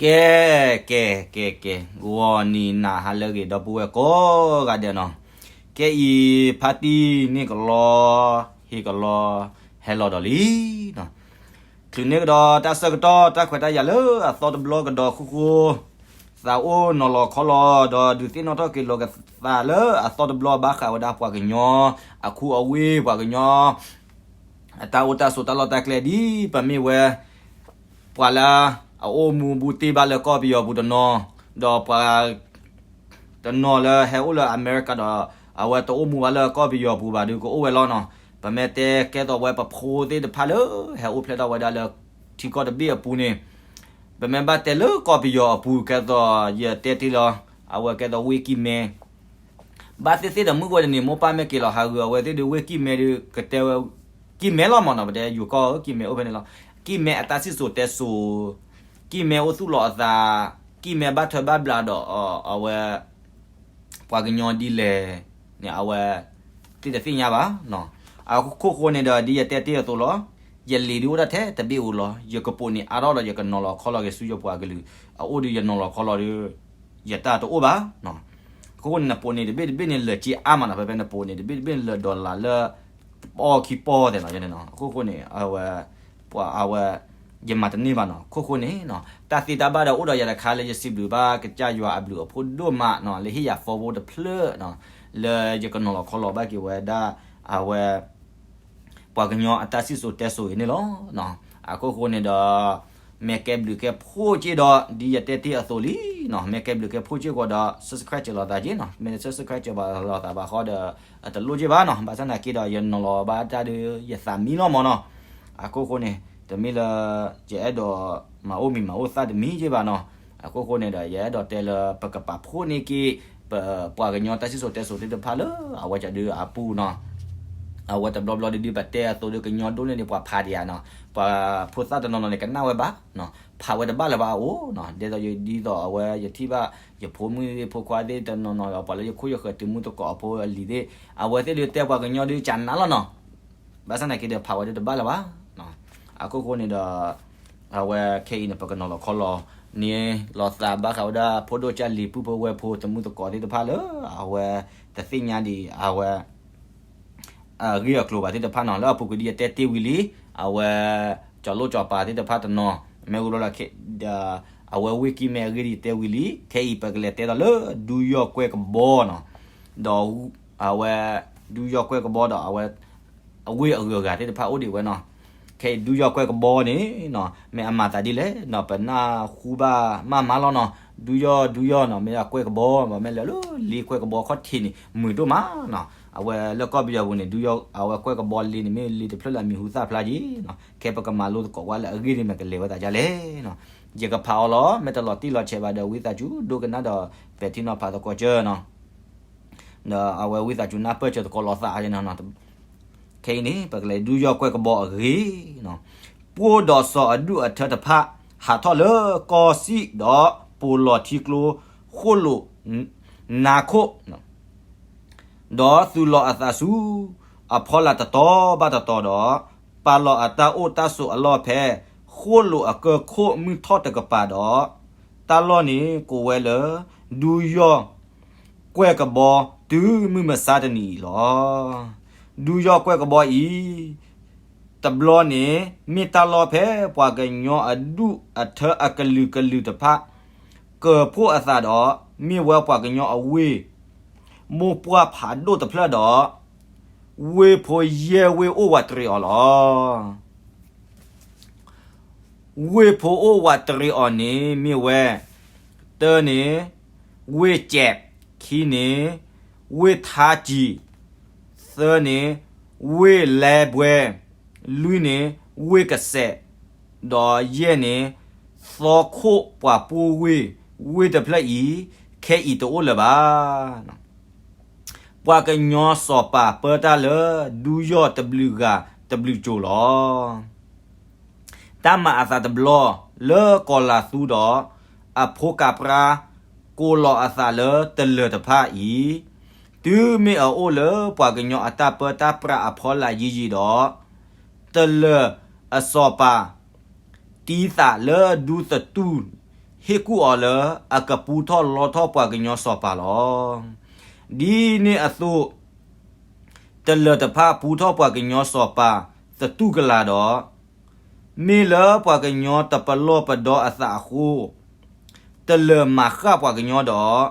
ကဲ, ကဲ, ကဲ, ကဲ, ဂီၤနံၤနၤဟါလၢအဂ့ၤ ဒီပုၢ်ဝဲၢ်ကိးဂၤဒဲးနီၤ, ခဲအံၤဖါတံၢ်န့ၢ်ကလီ, ဟ့ၣ်ကလီ, ဟဲလီၤဒီးလံနီၤ, ချုးန့ၢ်ကဒီးတၢ်ဆၢကတီၢ် တၢ်ခွဲးတၢ်ယာ်လၢအသီတဘျီကဒီးဃိဃိ, သးအိၣ်နီၤလီၤခီလီၤ ဒီးဒုးသ့ၣ်နီၣ်ထီၣ်က့ၤလိာ်ကသးလၢအသီတဘျီ ဘၣ်ဃးဝဲဒၣ်ပှၤကညီအခူအဝ့ၢ် ပှၤကညီ အတၢ်အိၣ်တၢ်ဆိးတၢ်လီၢ်တၢ်ကျဲ ဒ်ပမ့ၢ်ဝဲ ပှၤလၢအအိၣ်မူဘူးတ့ၢ်ဘၣ်လၢကီၢ်ပယီၤပူၤတနီၤ, ဒီးပှၤတနီၤလၢဟဲအိၣ်လၢအမဲရကၤဒီး အဝဲတအိၣ်မူဘၣ်လၢကီၢ်ပယီၤပူၤဘၣ်ဒီး ကအိၣ်ဝဲလီၤနီၤ. ပမ့ၢ်တဲကဲသိးဝဲပဖိသ့ၣ်တဖၣ်လၢ ဟဲအိၣ်ဖျဲၣ်ထီၣ်ဝဲဒၣ်လၢထံကီၢ်တဘ့ၣ်အပူၤန့ၣ်, ပမ့ၢ်ဘၣ်တဲလၢကီၢ်ပယီၤအပူၤ ကဲသိးယတဲတ့ၢ်လီၤ, အဝဲကဲသိးဝ့ၢ်ကံၢ်မဲ ဘၣ်သ့ၣ်သ့ၣ်ဒီးမုၢ်ဝဲတနံၤ မိၢ်ပၢ်မ့ၢ်က့ၤလီၤဟးဂီၤ အဝဲသ့ၣ်ဒီးဝ့ၢ်ကံၢ်မဲဒီး ကတဲဝဲ ကံၢ်မဲလီၤမးနီၤ, ပတဲယိၤကီၢ်ဧၢ ကံၢ်မဲအိၣ်ဖဲန့ၣ်လီၤ. ကံၢ်မဲအတၢ်စံၣ်စိၤတဲစိၤ, ကံၢ်မဲအိၣ်သူၣ်လီၤအသး, ကံၢ်မဲဘၣ်ထွဲဘၣ်ဘျးဒီး အဝဲ ပှၤကညီဒ်လဲၣ်န့ၣ် အဝဲသ့ၣ်တသ့ၣ်ညါဘၣ်နီၤ. အခိၣ်ဃိန့ၣ်ဒီး ဒ်ယတဲတ့ၢ်အသိးလီၤ, ယလံာ်ဒုးအိၣ်ဒၣ်ထဲတဘ့ၣ်ဧိၤလီၤ. ယကပိာ်န့ၢ်အါထီၣ်ဒီး ယကနီၤလီၤခီလီၤက့ၤဆူယပှၤကလုာ်အအိၣ်ဒီး ယနီၤလီၤခီလီၤဒီး ယတၢ်တအိၣ်ဘၣ်နီၤ. အခိၣ်ဃိန့ၣ် နပိာ်န့ၢ်တဘ့ၣ်တဘ့ၣ်န့ၣ် လၢာ်က့အါမးနီၤ, ဖဲဖဲနပိာ်န့ၢ်တဘ့ၣ်တဘ့ၣ်န့ၣ် လၢာ်ဒီလၣ်လၢ ပီၢ်ခံပီၢ်သဲးနီၤ. အခိၣ်ဃိန့ၣ် အဝဲ ပှၤအဝဲ ယမၤတန့ၢ်ဘၣ်နီၤ. ခိၣ်ဃိန့ၣ် တၢ်သ့တၢ်ဘၣ်ဒီးအိၣ်ဒီးယၤတခါလၢ ယစံးဘျုးဘၣ်ကစၢ်ယွၤအဘျုးအဖှိၣ်ဒိၣ်မးနီၤ, လၢဟ့ၣ်ယၤ forward တဖျၢၣ်နီၤ, လၢယကနီၤလီၤခီလီၤဘၣ်က့ၤဝဲဒၣ် အဝဲ ပှၤကညီအတၢ်စံၣ်စိၤတဲစိၤအံၤန့ၣ်လီၤ. အခိၣ်ဃိန့ၣ်ဒီး မ့ၢ်ကဲဘျုးကဲဖှိၣ်က့ၤဒီး ဒ်ယတဲတ့ၢ်အသိးလံနီၤ, မ့ၢ်ကဲဘျုးကဲဖှိၣ်က့ၤဃီဒီး subscribe စၢၤလိာ်သးက့ၤနီၤ, မ့ၢ် subscribe စၢၤဘၣ်လိာ်သးဘၣ်ဃီဒီး အတလိၣ်က့ၤဘၣ်နီၤ, ဘၣ်ဆၣ်သနာ်က့ဒီး ယနီၤလီၤဘၣ်တၢ်ဒီး ယသးမံလီၤမးနီၤ. အခိၣ်ဃိန့ၣ် တမ့ၢ်လၢ ယအဲၣ်ဒိးမၤအိၣ်မံၤမၤအိၣ်သၣ်တမံၤက့ၤဘၣ်နီၤ. အခိၣ်ဃိန့ၣ်ဒီး ယအဲၣ်ဒိးတဲလၢ ပကပာ်ဖှိၣ်န့ၢ်က့ၤ ပပှၤကညီတၢ်စံၣ်စိၤတဲစိၤသ့ၣ်တဖၣ်လၢ အဝဲကဒုးအပူၤနီၤ. အဝဲတဘျီဘျီဒုး ပတဲအသိးဒီး ကညီဒိၣ်န့ၢ်န့ၣ် ပှၤဖးဒံးဧါနီၤ, ပှၤဖိသၣ်တနီၤနီၤန့ၣ် ကနၣ်ဝဲဘၣ်နီၤ, ဖးဝဲတဘၣ်လၢၤဘၣ်အအိၣ်နီၤ, ဒ်သိးယ ဒ်သိးအဝဲယထံၣ်ဘၣ် ယဖိမုၣ်သ့ၣ်ဖိခွါသ့ၣ်တနီၤနီၤဒီး ပှၤလၢယခိၣ်ယဃၢၤ သုးမုၢ်သကိးအဖိအလံၤသ့ၣ် အဝဲသ့ၣ်ဒုးတဲပှၤကညီဒုးကနၣ်လီၤနီၤ. ဘၣ်ဆၣ်သနာ်က့ဒီး ဖးဝဲဒၣ်တဘၣ်လၢၤဘၣ်. အခိၣ်ဃိန့ၣ်ဒီး အဝဲခဲအံၤန့ၣ် ပကနီၤလီၤခီလီၤန့ၣ်လီၤသးဘၣ်ဃးဝဲဒၣ် ဖိဒိၣ်ကၢ်လံၤ ပုၢ်ဖိဝဲၢ်ဖိ သုးမုၢ်သကိးသ့ၣ်တဖၣ်လၢ အဝဲတသ့ၣ်ညါဒံး အဝဲ အဂ့ၢ်အကျိၤဘၣ်သ့ၣ်တဖၣ်နီၤ, လၢအပူၤကွံာ်ဒ်ယတဲတ့ၢ်ဝံၤလံ, အဝဲ ကၠီၤလိၣ်ကၠီၤပၤသ့ၣ်တဖၣ်တနီၤ မ့ၢ်ဝံၤလီၤဒီး အဝဲဝ့ၢ်ကံၢ်မဲအဂ့ၢ်ဒ်ယတဲဝံၤလံ, ခဲအံၤပကလဲၤတဲဒီးလၢ ဒူယီၢ်ကွဲၢ်ကဘီနီၤ, ဒီး အဝဲ ဒူယီၢ်ကွဲၢ်ကဘီဒီး အဝဲ အဝ့ၢ်အဂုၤအဂၤသ့ၣ်တဖၣ်အိၣ်ဒံးဝဲနီၤ. ခဲအံၤဒူယီၢ်ကွဲၢ်ကဘီန့ၣ်နီၤ မ့ၢ်အမၤသးဒ်လဲၣ်နီၤ, ပနၢ်ဟူဘၣ်မးမးလီၤနီၤ, ဒူယီၢ်ဒူယီၢ်နီၤ, မ့ၢ်ဒၣ်ကွဲၢ်ကဘီ မ့ၢ်လဲၤလၢလ့ကွဲၢ်ကဘီခီၣ်ထံးန့ၣ် မုာ်ဒိၣ်မးနီၤ. အဝဲလၢကီၢ်ပယီၤပူၤန့ၣ် ဒူယီၢ် အဝဲကွဲၢ်ကဘီလ့န့ၣ် မ့ၢ်လ့တဖျၢၣ်လၢအမံၤဟူသၣ်ဖျါက့ၤနီၤ. ခဲပကမၤလိသကိးဝဲလၢအဂ့ၢ်န့ၣ် မ့ၢ်ကလဲၤဝဲသးဒ်လဲၣ်နီၤ. ယကဖးအီၤလီၤ, မ့ၢ်တလီၤတံၢ်လီၤဆဲးဘၣ်ဒီး ဝံသးစူၤဒိကနၣ်ဒီး ပဲာ်ထံနီၤဖးသကိးကၢနီၤ. ဒီးအဝဲဝံသးစူၤနၢ်ပၢၢ်စၢၤသကိးလိာ်သးနီၤ. ခဲအံၤန့ၣ် ပကလဲၤဒူယီၢ်ကွဲၢ်ကဘီအဂ့ၢ်နီၤ. ပှိၢ်ဒီးစီၤအဒူၣ်အထၢတဖၣ် ဟးထီၣ်လၢကီၢ်စံၣ်ဒီး ပိာ်လီၤထံကျိဃိၣ်လိာ်နါခိၣ် ဒီးသုးလီၤအသးဆူအဖီလာ်တတီၤဘၣ်တတီၤဒီး ပာ်လီၤအတၢ်အိၣ်တၢ်ဆိးအလီၢ်ဖဲ ဃိၣ်လိာ်အကၢၢ်ခိၣ်မုၢ်ထီၣ်တကပၤဒီး တၢ်လီၢ်န့ၣ်ကိးဝဲလၢ ဒူယီၢ်ကွဲၢ်ကဘီ တုၤမုၢ်မဆါတနံၤအံၤလီၤ. ဒူယီၢ်ကွဲၢ်ကဘီအံၤ တဘျီန့ၣ် မ့ၢ်တၢ်လီၢ်ဖဲပှၤကညီအဒူၣ်အထၢအကလုာ်ကလုာ်တဖၣ် ကၢၤဖှိၣ်အသးဒီး မ့ၢ်ဝဲပှၤကညီအဝ့ၢ် မိၢ်ပှၢ်ဖးဒိၣ်တဖျၢၣ်ဒီး ဝ့ၢ်ဖိယဲၢ်ဝ့ၢ်အိၣ်ဝးတရံးအီၤလီၤ. ဝ့ၢ်ဖိအိၣ်ဝးတရံးအီၤန့ၣ်မ့ၢ်ဝဲ တၢန့ၣ် ဝ့ၢ်ကဲး, ခံန့ၣ် ဝ့ၢ်ထါကံၤ, သၢန့ၣ် ဝ့ၢ်လဲဘွဲ, လွံၢ်န့ၣ် ဝ့ၢ်ကစဲး, ဒီးယဲၢ်န့ၣ် သီခိၣ်ပှၤပူဝ့ၢ်, ဝ့ၢ်တဖျၢၣ်အံၤ ခဲအံၤတအိၣ်လၢၤဘၣ်. ပှၤကညီစီၤပၤပၢတၢ်လၢ ဒူယီၢ်တဘျုးဂၤတဘျုးကၠိၤလီၤ. တၢ်မၤအသးတဘျီ လၢကီၤလၤသူဒီး အဖိကးပြါ ကိးလီၤအသးလၢတလၢၤတဖၣ်အံၤ, တုၤမ့ၢ်အအိၣ်လၢပှၤကညီအတၢ်ပၢတၢ်ပြးအဖီလာ်ယံာ်ယံာ်ဒီး, တလၢၤအစီၤပၤ တံသးလၢဒူသတူၢ် ဟ့ၣ်ကူၣ်အီၤလၢ အကပူထီၣ်လီထီၣ်ပှၤကညီစီၤပၤလီၤ. ဒ်န့ၣ်အသိး တလၢၤတဖၣ်ပူထီၣ်ပှၤကညီစီၤပၤသတူၢ်ကလာ်ဒီး မ့ၢ်လၢပှၤကညီတပလီၢ်ပဒီအသးအဃိ တလၢၤမၤဃၣ်ပှၤကညီဒီး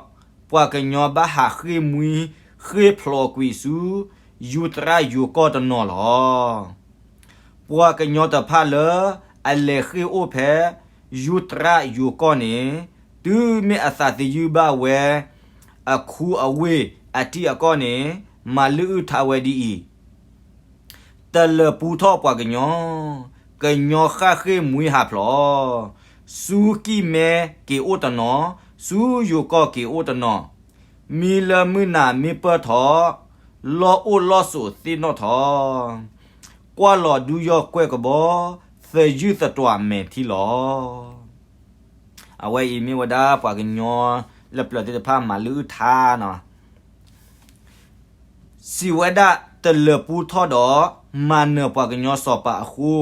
ပှၤကညီဘၣ်ဟးဃ့ၢ်မှံဟ့ၣ်ဖျိးကွံာ်ဆူ ယူၤတရၣ်ယိၤကီၢ်တနီၤလီၤ. ပှၤကညီတဖၣ်လၢအလဲၤဃ့ၢ်အိၣ်ဖဲ ယူၤတရၣ်ယိၤကီၢ်န့ၣ် တုၤမ့ၢ်အသးသယုၢ်ဘၣ်ဝဲ အခူအဝ့ၢ်အထံအကီၢ်န့ၣ် မၤလုၢ်အုၣ်ထါဝဲဒ်အံၤ, တလၢၤပူထီၣ်ပှၤကညီ, ကညီဃၣ်ဃ့ၢ်မှံဟးဖျိး, ဆူကံၢ်မဲက့ၤအိၣ်တနီၤ, ဆူယိၤကီၢ်က့ၤအိၣ်တနီၤ, မံလၢမုၢ်နၤမ့ၢ်ပၢၢ်ထီၣ်, လီၢ်အိၣ်လီၢ်ဆိးသ့ၣ်နီၣ်ထီၣ်, ကွၢ်လီၤဒူယီၢ်ကွဲၢ်ကဘီ, သယုၢ်သတွးမဲာ်ထံလီၤ. အဝဲအံၤမ့ၢ်ဝဲဒၣ်ပှၤကညီလၢပျၢၤသ့ၣ်တဖၣ်မၤလုၢ်အုၣ်ထါနီၤ စံးဝဲဒၣ်တလၢၤပူထီၣ်ဒီး မၤနၢၤပှၤကညီစီၤပၤအဃိ,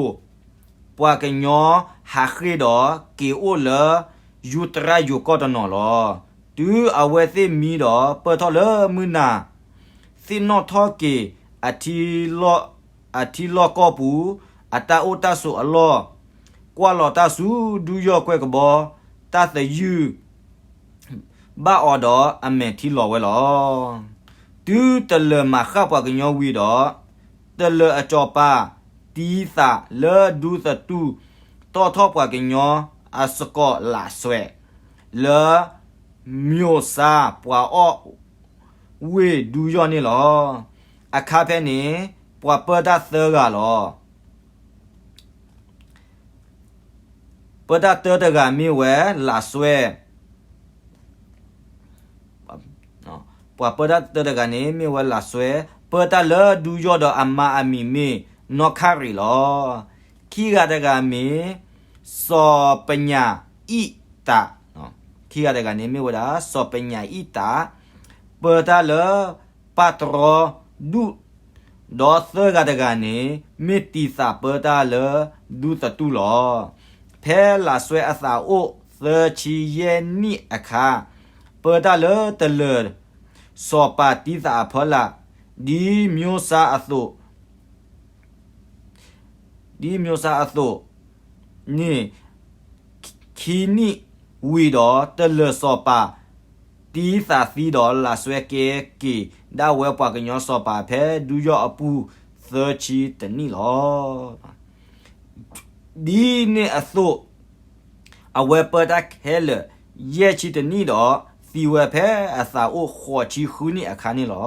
ပှၤကညီဟးဃ့ၢ်ဒီးက့ၤအိၣ်လၢ ယူၤတရၣ်ယိၤကီၢ်တနီၤလီၤ. တုၤအဝဲသ့ၣ်မံဒီး ပၢၢ်ထီၣ်လၢမုၢ်နၤ, သ့ၣ်နီၣ်ထီၣ်က့ၤ အထံလီၢ်ကီၢ်ပူၤ အတၢ်အိၣ်တၢ်ဆိးအလီၢ်, ကွၢ်လီၤတၢ်ဆူဒူယီၢ်ကွဲၢ်ကဘီ, တၢ်သယုၢ် ဘၣ်အီၤဒီးအမဲာ်ထံလီၤဝဲလီၤ. တုၤတလၢၤမၤဃၣ်ပှၤကညီဝံၤဒီး, တလၢၤအစီၤပၤတံသးလၢဒူသတူၢ်တီၣ်ထီၣ်ပှၤကညီအစကီးလးစွဲ, လၢ မိၣ်စါပှၤအီၣ်ဝ့ၢ်ဒူယီၢ်န့ၣ်လီၤ. အခါဖဲန့ၣ် ပှၤပၢတၢ်သၢဂၤလီၤ. ပၢတၢ်တၢတဂၤမ့ၢ်ဝဲလးစွဲ, ပှၤပၢတၢ်တၢတဂၤန့ၣ်မ့ၢ်ဝဲလးစွဲ, ပၢတၢ်လၢဒူယီၢ်ဒီးအမါအမံၤမ့ၢ်နီၢ်ခရံာ်လီၤ. ခံဂၤတဂၤမ့ၢ် စီၤပညၣ်အံၣ်တး, ခံဂၤတဂၤန့ၣ်မ့ၢ်ဝဲဒၣ် စီၤပညၣ်အံၣ်တး, ပၢတၢ်လၢပၢ်တြီဒူၣ် ဒီးသၢဂၤတဂၤန့ၣ် မ့ၢ်တံသးပၢတၢ်လၢဒူသတူၢ်လီၤ. ဖဲလးစွဲအသးအိၣ်သၢဆံယဲၢ်နံၣ်အခါ, ပၢတၢ်လၢတလၢၤစီၤပၤတံသးအဖီလာ်, ဒ်မိၣ်စါအသိး ဒ်မိၣ်စါအသိးန့ၣ် ခံနံၣ်ဝံၤဒီး တလၢၤစီၤပၤတံသးသံဒီး လးစွဲကဲက့ၤဒၣ်ဝဲပှၤကညီစီၤပၤဖဲဒူယီၢ်အပူၤသၢဆံတနံၣ်လီၤ. ဒ်န့ၣ်အသိး အဝဲပၢတၢ်ခဲလၢာ်ယဲၢ်ဆံတနံၣ်ဒီး သံဝဲဖဲအသးအိၣ်ဃိးဆံဃုနံၣ်အခါန့ၣ်လီၤ.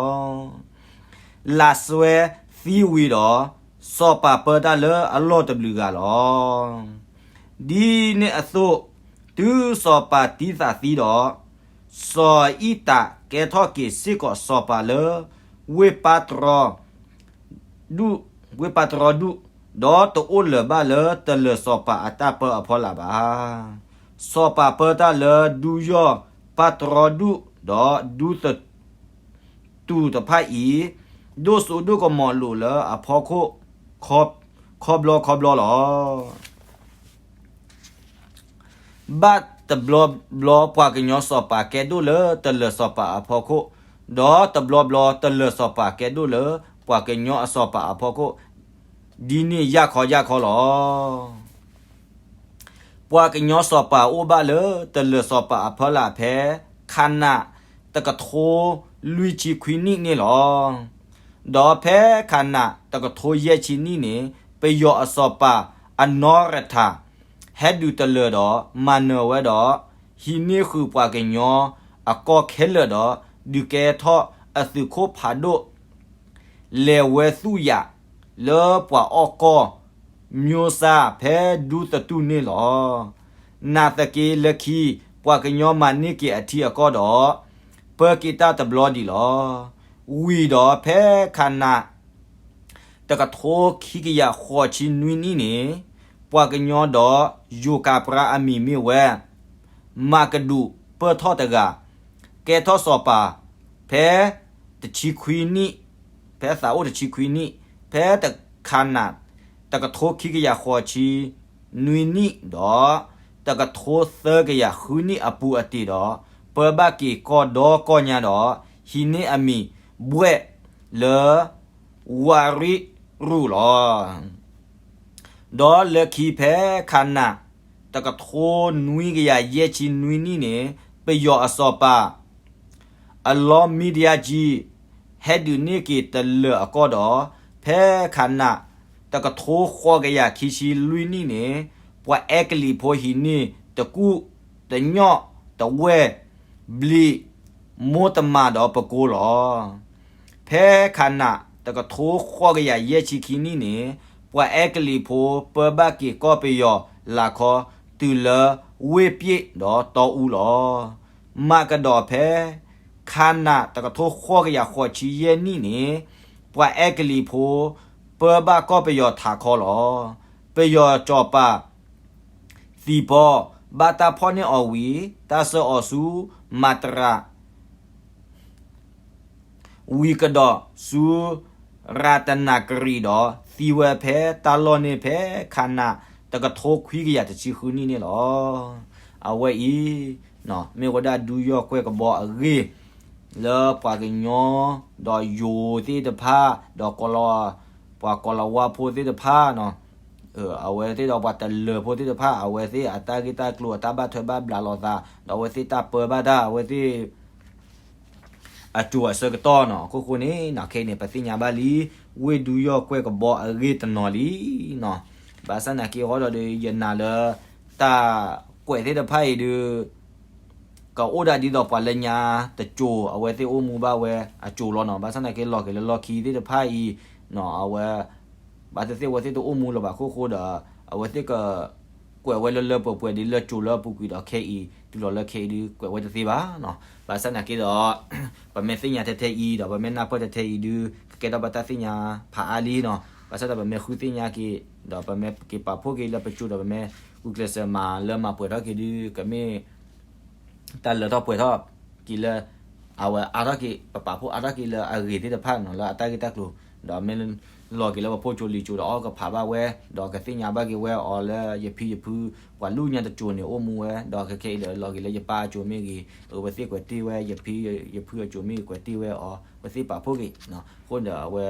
လးစွဲသံဝံၤဒီး စီၤပၤပၢတၢ်လၢအလီၢ်တဘျုးဂၤလီၤ. ဒ်န့ၣ်အသိး တုၤစီၤပၤတံသးသံဒီး စီၤအံၣ်တးကဲထီၣ်က့ၤစ့ၢ်ကီးစီၤပၤလၢ ဝ့ၢ်ပၢ်တြီဒူၣ်, ဝ့ၢ်ပၢ်တြီဒူၣ်, ဒီးတအိၣ်လၢၤဘၣ်လၢတလၢၤစီၤပၤအတၢ်ပၢအဖီလာ်ဘၣ်. စီၤပၤပၢတၢ်လၢဒူယီၢ်ပၢ်တြီဒူၣ်, ဒီးဒူသတူၢ်တဖၣ်အံၤ ဒိၣ်စိဒိၣ်ကမီၤလိာ်လၢအဖီခိၣ် ခီဘျီခီဘျီလီၤ. ဘၣ်တဘျီဘျီပှၤကညီစီၤပၤကဲဒိၣ်လၢတလၢၤစီၤပၤအဖီခိၣ်, ဒီးတဘျီဘျီတလၢၤစီၤပၤကဲဒိၣ်လၢပှၤကညီအစီၤပၤအဖီခိၣ်, ဒ်န့ၣ်ယၢ်ခီယၢ်ခီလီၤ. ပှၤကညီစီၤပၤအိၣ်ဘၣ်လၢတလၢၤစီၤပၤအဖီလာ်ဖဲ ခးနးတကထိလွံၢ်ဆံခွံနံၣ်န့ၣ်လီၤ. ဒီးဖဲခးနးတကထိယဲၢ်ဆံနံၣ်န့ၣ် ပယီၤအစီၤပၤအနီၢ်ရထၢၣ် ဟဲဒုးတလၢၤဒီးမၤနၢၤဝဲဒီး ဟံးန့ၢ်ဃုာ်ပှၤကညီအကီၢ်ခဲလၢာ်ဒီး ဒုးကဲထီၣ်အသုးခိၣ်ဖးဒိၣ် လဲၤဝဲသူၣ်ယၤလၢပှၤအီၣ်ကီၢ် မိၣ်စၢ်ဖဲဒူသတူၢ်န့ၣ်လီၤ. နာ်သက့လၢခံ ပှၤကညီမၤန့ၢ်က့ၤအထံအကီၢ်ဒီး ပၢက့ၤတၢ်တဘျီဒံးလီၤ. ဝံၤဒီးဖဲခးနး တကထိခံကယၤဃိးဆံနွံနံၣ်န့ၣ် ပှၤကညီဒီးယိၤကးပြါအမံၤမ့ၢ်ဝဲ မၤကဒူးပၢၢ်ထီၣ်တဂၤ ကဲထီၣ်စီၤပၤ ဖဲတဆံခွံနံၣ်, ဖဲသးအိၣ်တဆံခွံနံၣ်, ဖဲတခးနး တကထိခံကယၤဃိးဆံနွံနံၣ်ဒီး တ တကထိသၢကယၤဃုနံၣ်အပူၤအတံၤဒီး, ပၢဘၣ်က့ၤကီၢ်ဒီကီၢ်ညါဒီး, ဟံးန့ၢ်အမံၤဘှဲၣ်လၢ ဝၤရံရူၢ်လီၤ. ဒီးလၢခံဖဲခးနး တကထိနွံကယၤယဲၢ်ဆံနွံနံၣ်န့ၣ်, ပယီၤအစီၤပၤ အလီမံဒယါကၠံ ဟဲဒုးန့ၢ်က့ၤတလၢၤအကီၢ်ဒီး, ဖဲခးနး တကထိဃိးကယၤခံဆံလွံၢ်နံၣ်န့ၣ်, ပှၤအဲကလံးဖိဟံးန့ၢ်တကူၣ်တညီၣ်တဝဲၢ် ဘျံး မိၢ်တမၤဒီးပကိလီၤ. ဖဲခးနး တကထိဃိးကယၤယဲၢ်ဆံခံနံၣ်န့ၣ်, ပှၤအဲကလံးဖိပၢဘၣ်က့ၤကီၢ်ပယီၤလၤခီ တုၤလၢဝ့ၢ်ပျ့ၣ်ဒီးတီအူလီၤ. မၤကဒီးဖဲ ခးနး တကထိဃိးကယၤဃိးဆံယဲၢ်နံၣ်န့ၣ်, ပှၤအဲကလံးဖိ ပၢဘၣ်ကီၢ်ပယီၤထးခီလီၤ. ပယီၤစီၤပၤ သံပီ ဘၣ်တၢ်ဖီၣ်န့ၢ်အီၤဝံၤ, တၢ်ဆှၢအီၤဆူ မၤတရၤ ဝံၤကဒီးဆူ ရၤတနၤကရံၤဒီး သံဝဲဖဲတၢ်လီၢ်န့ၣ်ဖဲခးနး တကထိခွံကယၤတဆံဃုနံၣ်န့ၣ်လီၤ. အဝဲအံၤ မ့ၢ်ဝဲဒၣ်ဒုးယီၢ်ကွဲၢ်ကဘီအဂ့ၢ် လၢပှၤကညီ ဒီးယိၤသ့ၣ်တဖၣ် ဒီး ပှၤကိးလၤဝါဖိသ့ၣ်တဖၣ် အဝဲသ့ၣ်ဒီးပှၤတလၢၤဖိသ့ၣ်တဖၣ် အဝဲသ့ၣ်အတၢ်ဂ့ၢ်တၢ်ကျိၤအတၢ်ဘၣ်ထွဲဘၣ်ဘျးလိာ်သး ဒီးအဝဲသ့ၣ်တၢ်ပၢဘၣ်တၢ် အဝဲသ့ၣ် အစိၤအဆၢကတီၢ်နီၤ. အခိၣ်ဃိန့ၣ် ခဲအံၤန့ၣ် ပသ့ၣ်ညါဘၣ်လံ ဝ့ၢ်ဒုးယီၢ်ကွဲၢ်ကဘီအဂ့ၢ်တနီၤလံနီၤ. ဘၣ်ဆၣ်သနာ်က့အဃိဒီး ယနာ်လၢ တၢ်ကွဲးသ့ၣ်တဖၣ်အံၤဒီး ကအိၣ်ဒၣ်ဒ်သိးပှၤလၢညါတစိၤ အဝဲသ့ၣ်အိၣ်မူဘၣ်ဝဲအစိၤလီၤနီၤ. ဘၣ်ဆၣ်သနာ်က့လီၤက့ၤလၢလီၢ်ခံသ့ၣ်တဖၣ်အံၤ အဝဲ ဘၣ်သ့ၣ်သ့ၣ်အဝဲသ့ၣ်တအိၣ်မူလၢၤဘၣ်အခိၣ်ဃိဒီး အဝဲသ့ၣ်က ကွဲးဝဲလၢလၢပှဲၤပှဲၤဒ်လၢစိၤလၢအပူၤကွံာ်ဒီးခဲအံၤ တုၤလီၤလၢခဲအံၤဒုး ကွဲးဝဲတသ့ဘၣ်နီၤ. ဘၣ်ဆၣ်သနာ်က့ဒီး ပမ့ၢ်သ့ၣ်ညါထဲထဲအံၤ ဒီးပမ့ၢ်နၢ်ပၢၢ်ထဲထဲအံၤဒုး ကကဲထီၣ်ဘၣ်တၢ်သ့ၣ်ညါဖးအါလံနီၤ. ဘၣ်ဆၣ်ဒီးပမ့ၢ်ဃုသ့ၣ်ညါက့ၤ ဒီးပမ့ၢ်က့ၤပာ်ဖှိၣ်က့ၤလၢပစိၤဒီးပမ့ၢ်ဂုာ်ကျဲးစၢးမၤလၢမၤပှဲၤထီၣ်က့ၤဒုး ကမ့ၢ် တၢ်လၢထီၣ်ပှဲၤထီၣ်က့ၤလၢ အဝဲအါထီၣ်က့ၤ ပပာ်ဖှိၣ်အါထီၣ်က့ၤလၢအဂ့ၤသ့ၣ်တဖၣ်နီၤ လၢအတၢ်ဂ့ၢ်တၢ်ကျိၤ ဒီးမ့ၢ်လီၤက့ၤလၢပဖိစိၤလံၤစိၤဒီးအီၣ်ကဖးဘၣ်ဝဲ ဒီးကသ့ၣ်ညါဘၣ်က့ၤဝဲအီၤလၢယဖံယဖု ပှၤလူၢ်ညါတစိၤန့ၣ်အိၣ်မူဝဲ ဒီးခဲခဲအံၤဒီးလီၤက့ၤလၢယပၢ်အစိၤမ့ၢ်ဂ့ၤ အဝဲသ့ၣ်ကွဲးတ့ၢ်ဝဲ ယဖံယဖုအစိၤမ့ၢ်ဂ့ၤကွဲးတ့ၢ်ဝဲအီၤ အဝဲသ့ၣ်ပာ်ဖှိၣ်က့ၤ အဃိဒီးအဝဲ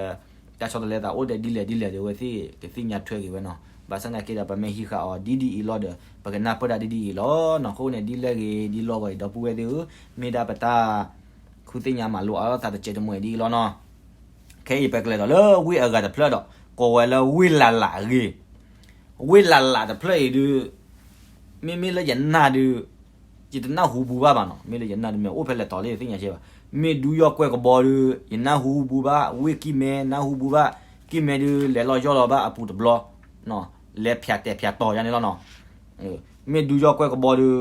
တၢ်ဆီတလဲသးအိၣ်ဒီးဒ်လဲၣ်ဒ်လဲၣ်ဒီး အဝဲသ့ၣ်ကသ့ၣ်ညါထွဲက့ၤဝဲနီၤ. ဘၣ်ဆၣ်သနာ်က့ဒီး ပမ့ၢ်ဟံးဃာ်အီၤဒ်ဒ်အံၤလီၤဒီး ပကနၢ်ပၢၢ်ဒၣ်ဒ်ဒ်အံၤလီၤနီၤ. အဃိန့ၣ် ဒ်လဲၣ်ဂ့ၤဒ်လဲၣ်ဂ့ၤ ဒီပုၢ်ဝဲၢ်သ့ၣ်ဧၢ, မ့ၢ်ဒၣ်ပတၢ် ဃုသ့ၣ်ညါမၤလိအါထီၣ်သးတစဲးတမှဲာ်ဒ်အံၤလီၤနီၤ. ခဲအံၤပကလဲၤဒီးလၢဝ့ၢ်အဂၤတဖျၢၣ်ဒီး ကိးဝဲလၢဝ့ၢ်လးလးအဂ့ၢ်, ဝ့ၢ်လးလးတဖျၢၣ်အံၤဒုး မ့မ့ၢ်လၢယနၢ်ဒုး ယတနၢ်ဟူဘူးဘၣ်ဘၣ်နီၤ. မ့ၢ်လၢယနၢ်ဒုး မ့ၢ်အိၣ်ဖဲလဲၣ်တီၤလၢယသ့ၣ်ညါကဲဘၣ်. မ့ၢ်ဒုးယီၢ်ကွဲၢ်ကဘီဒုး ယနၢ်ဟူဘူးဘၣ်, ဝ့ၢ်ကံၢ်မဲ နၢ်ဟူဘူးဘၣ်, ကံၢ်မဲဒုး လဲၤလီၤယီၢ်လီၤဘၣ်အပူၤတဘျီ, လဲၤဖၠးတဲာ်ဖၠးတီၤယါန့ၣ်လီၤနီၤ. မ့ၢ်ဒုးယီၢ်ကွဲၢ်ကဘီဒုး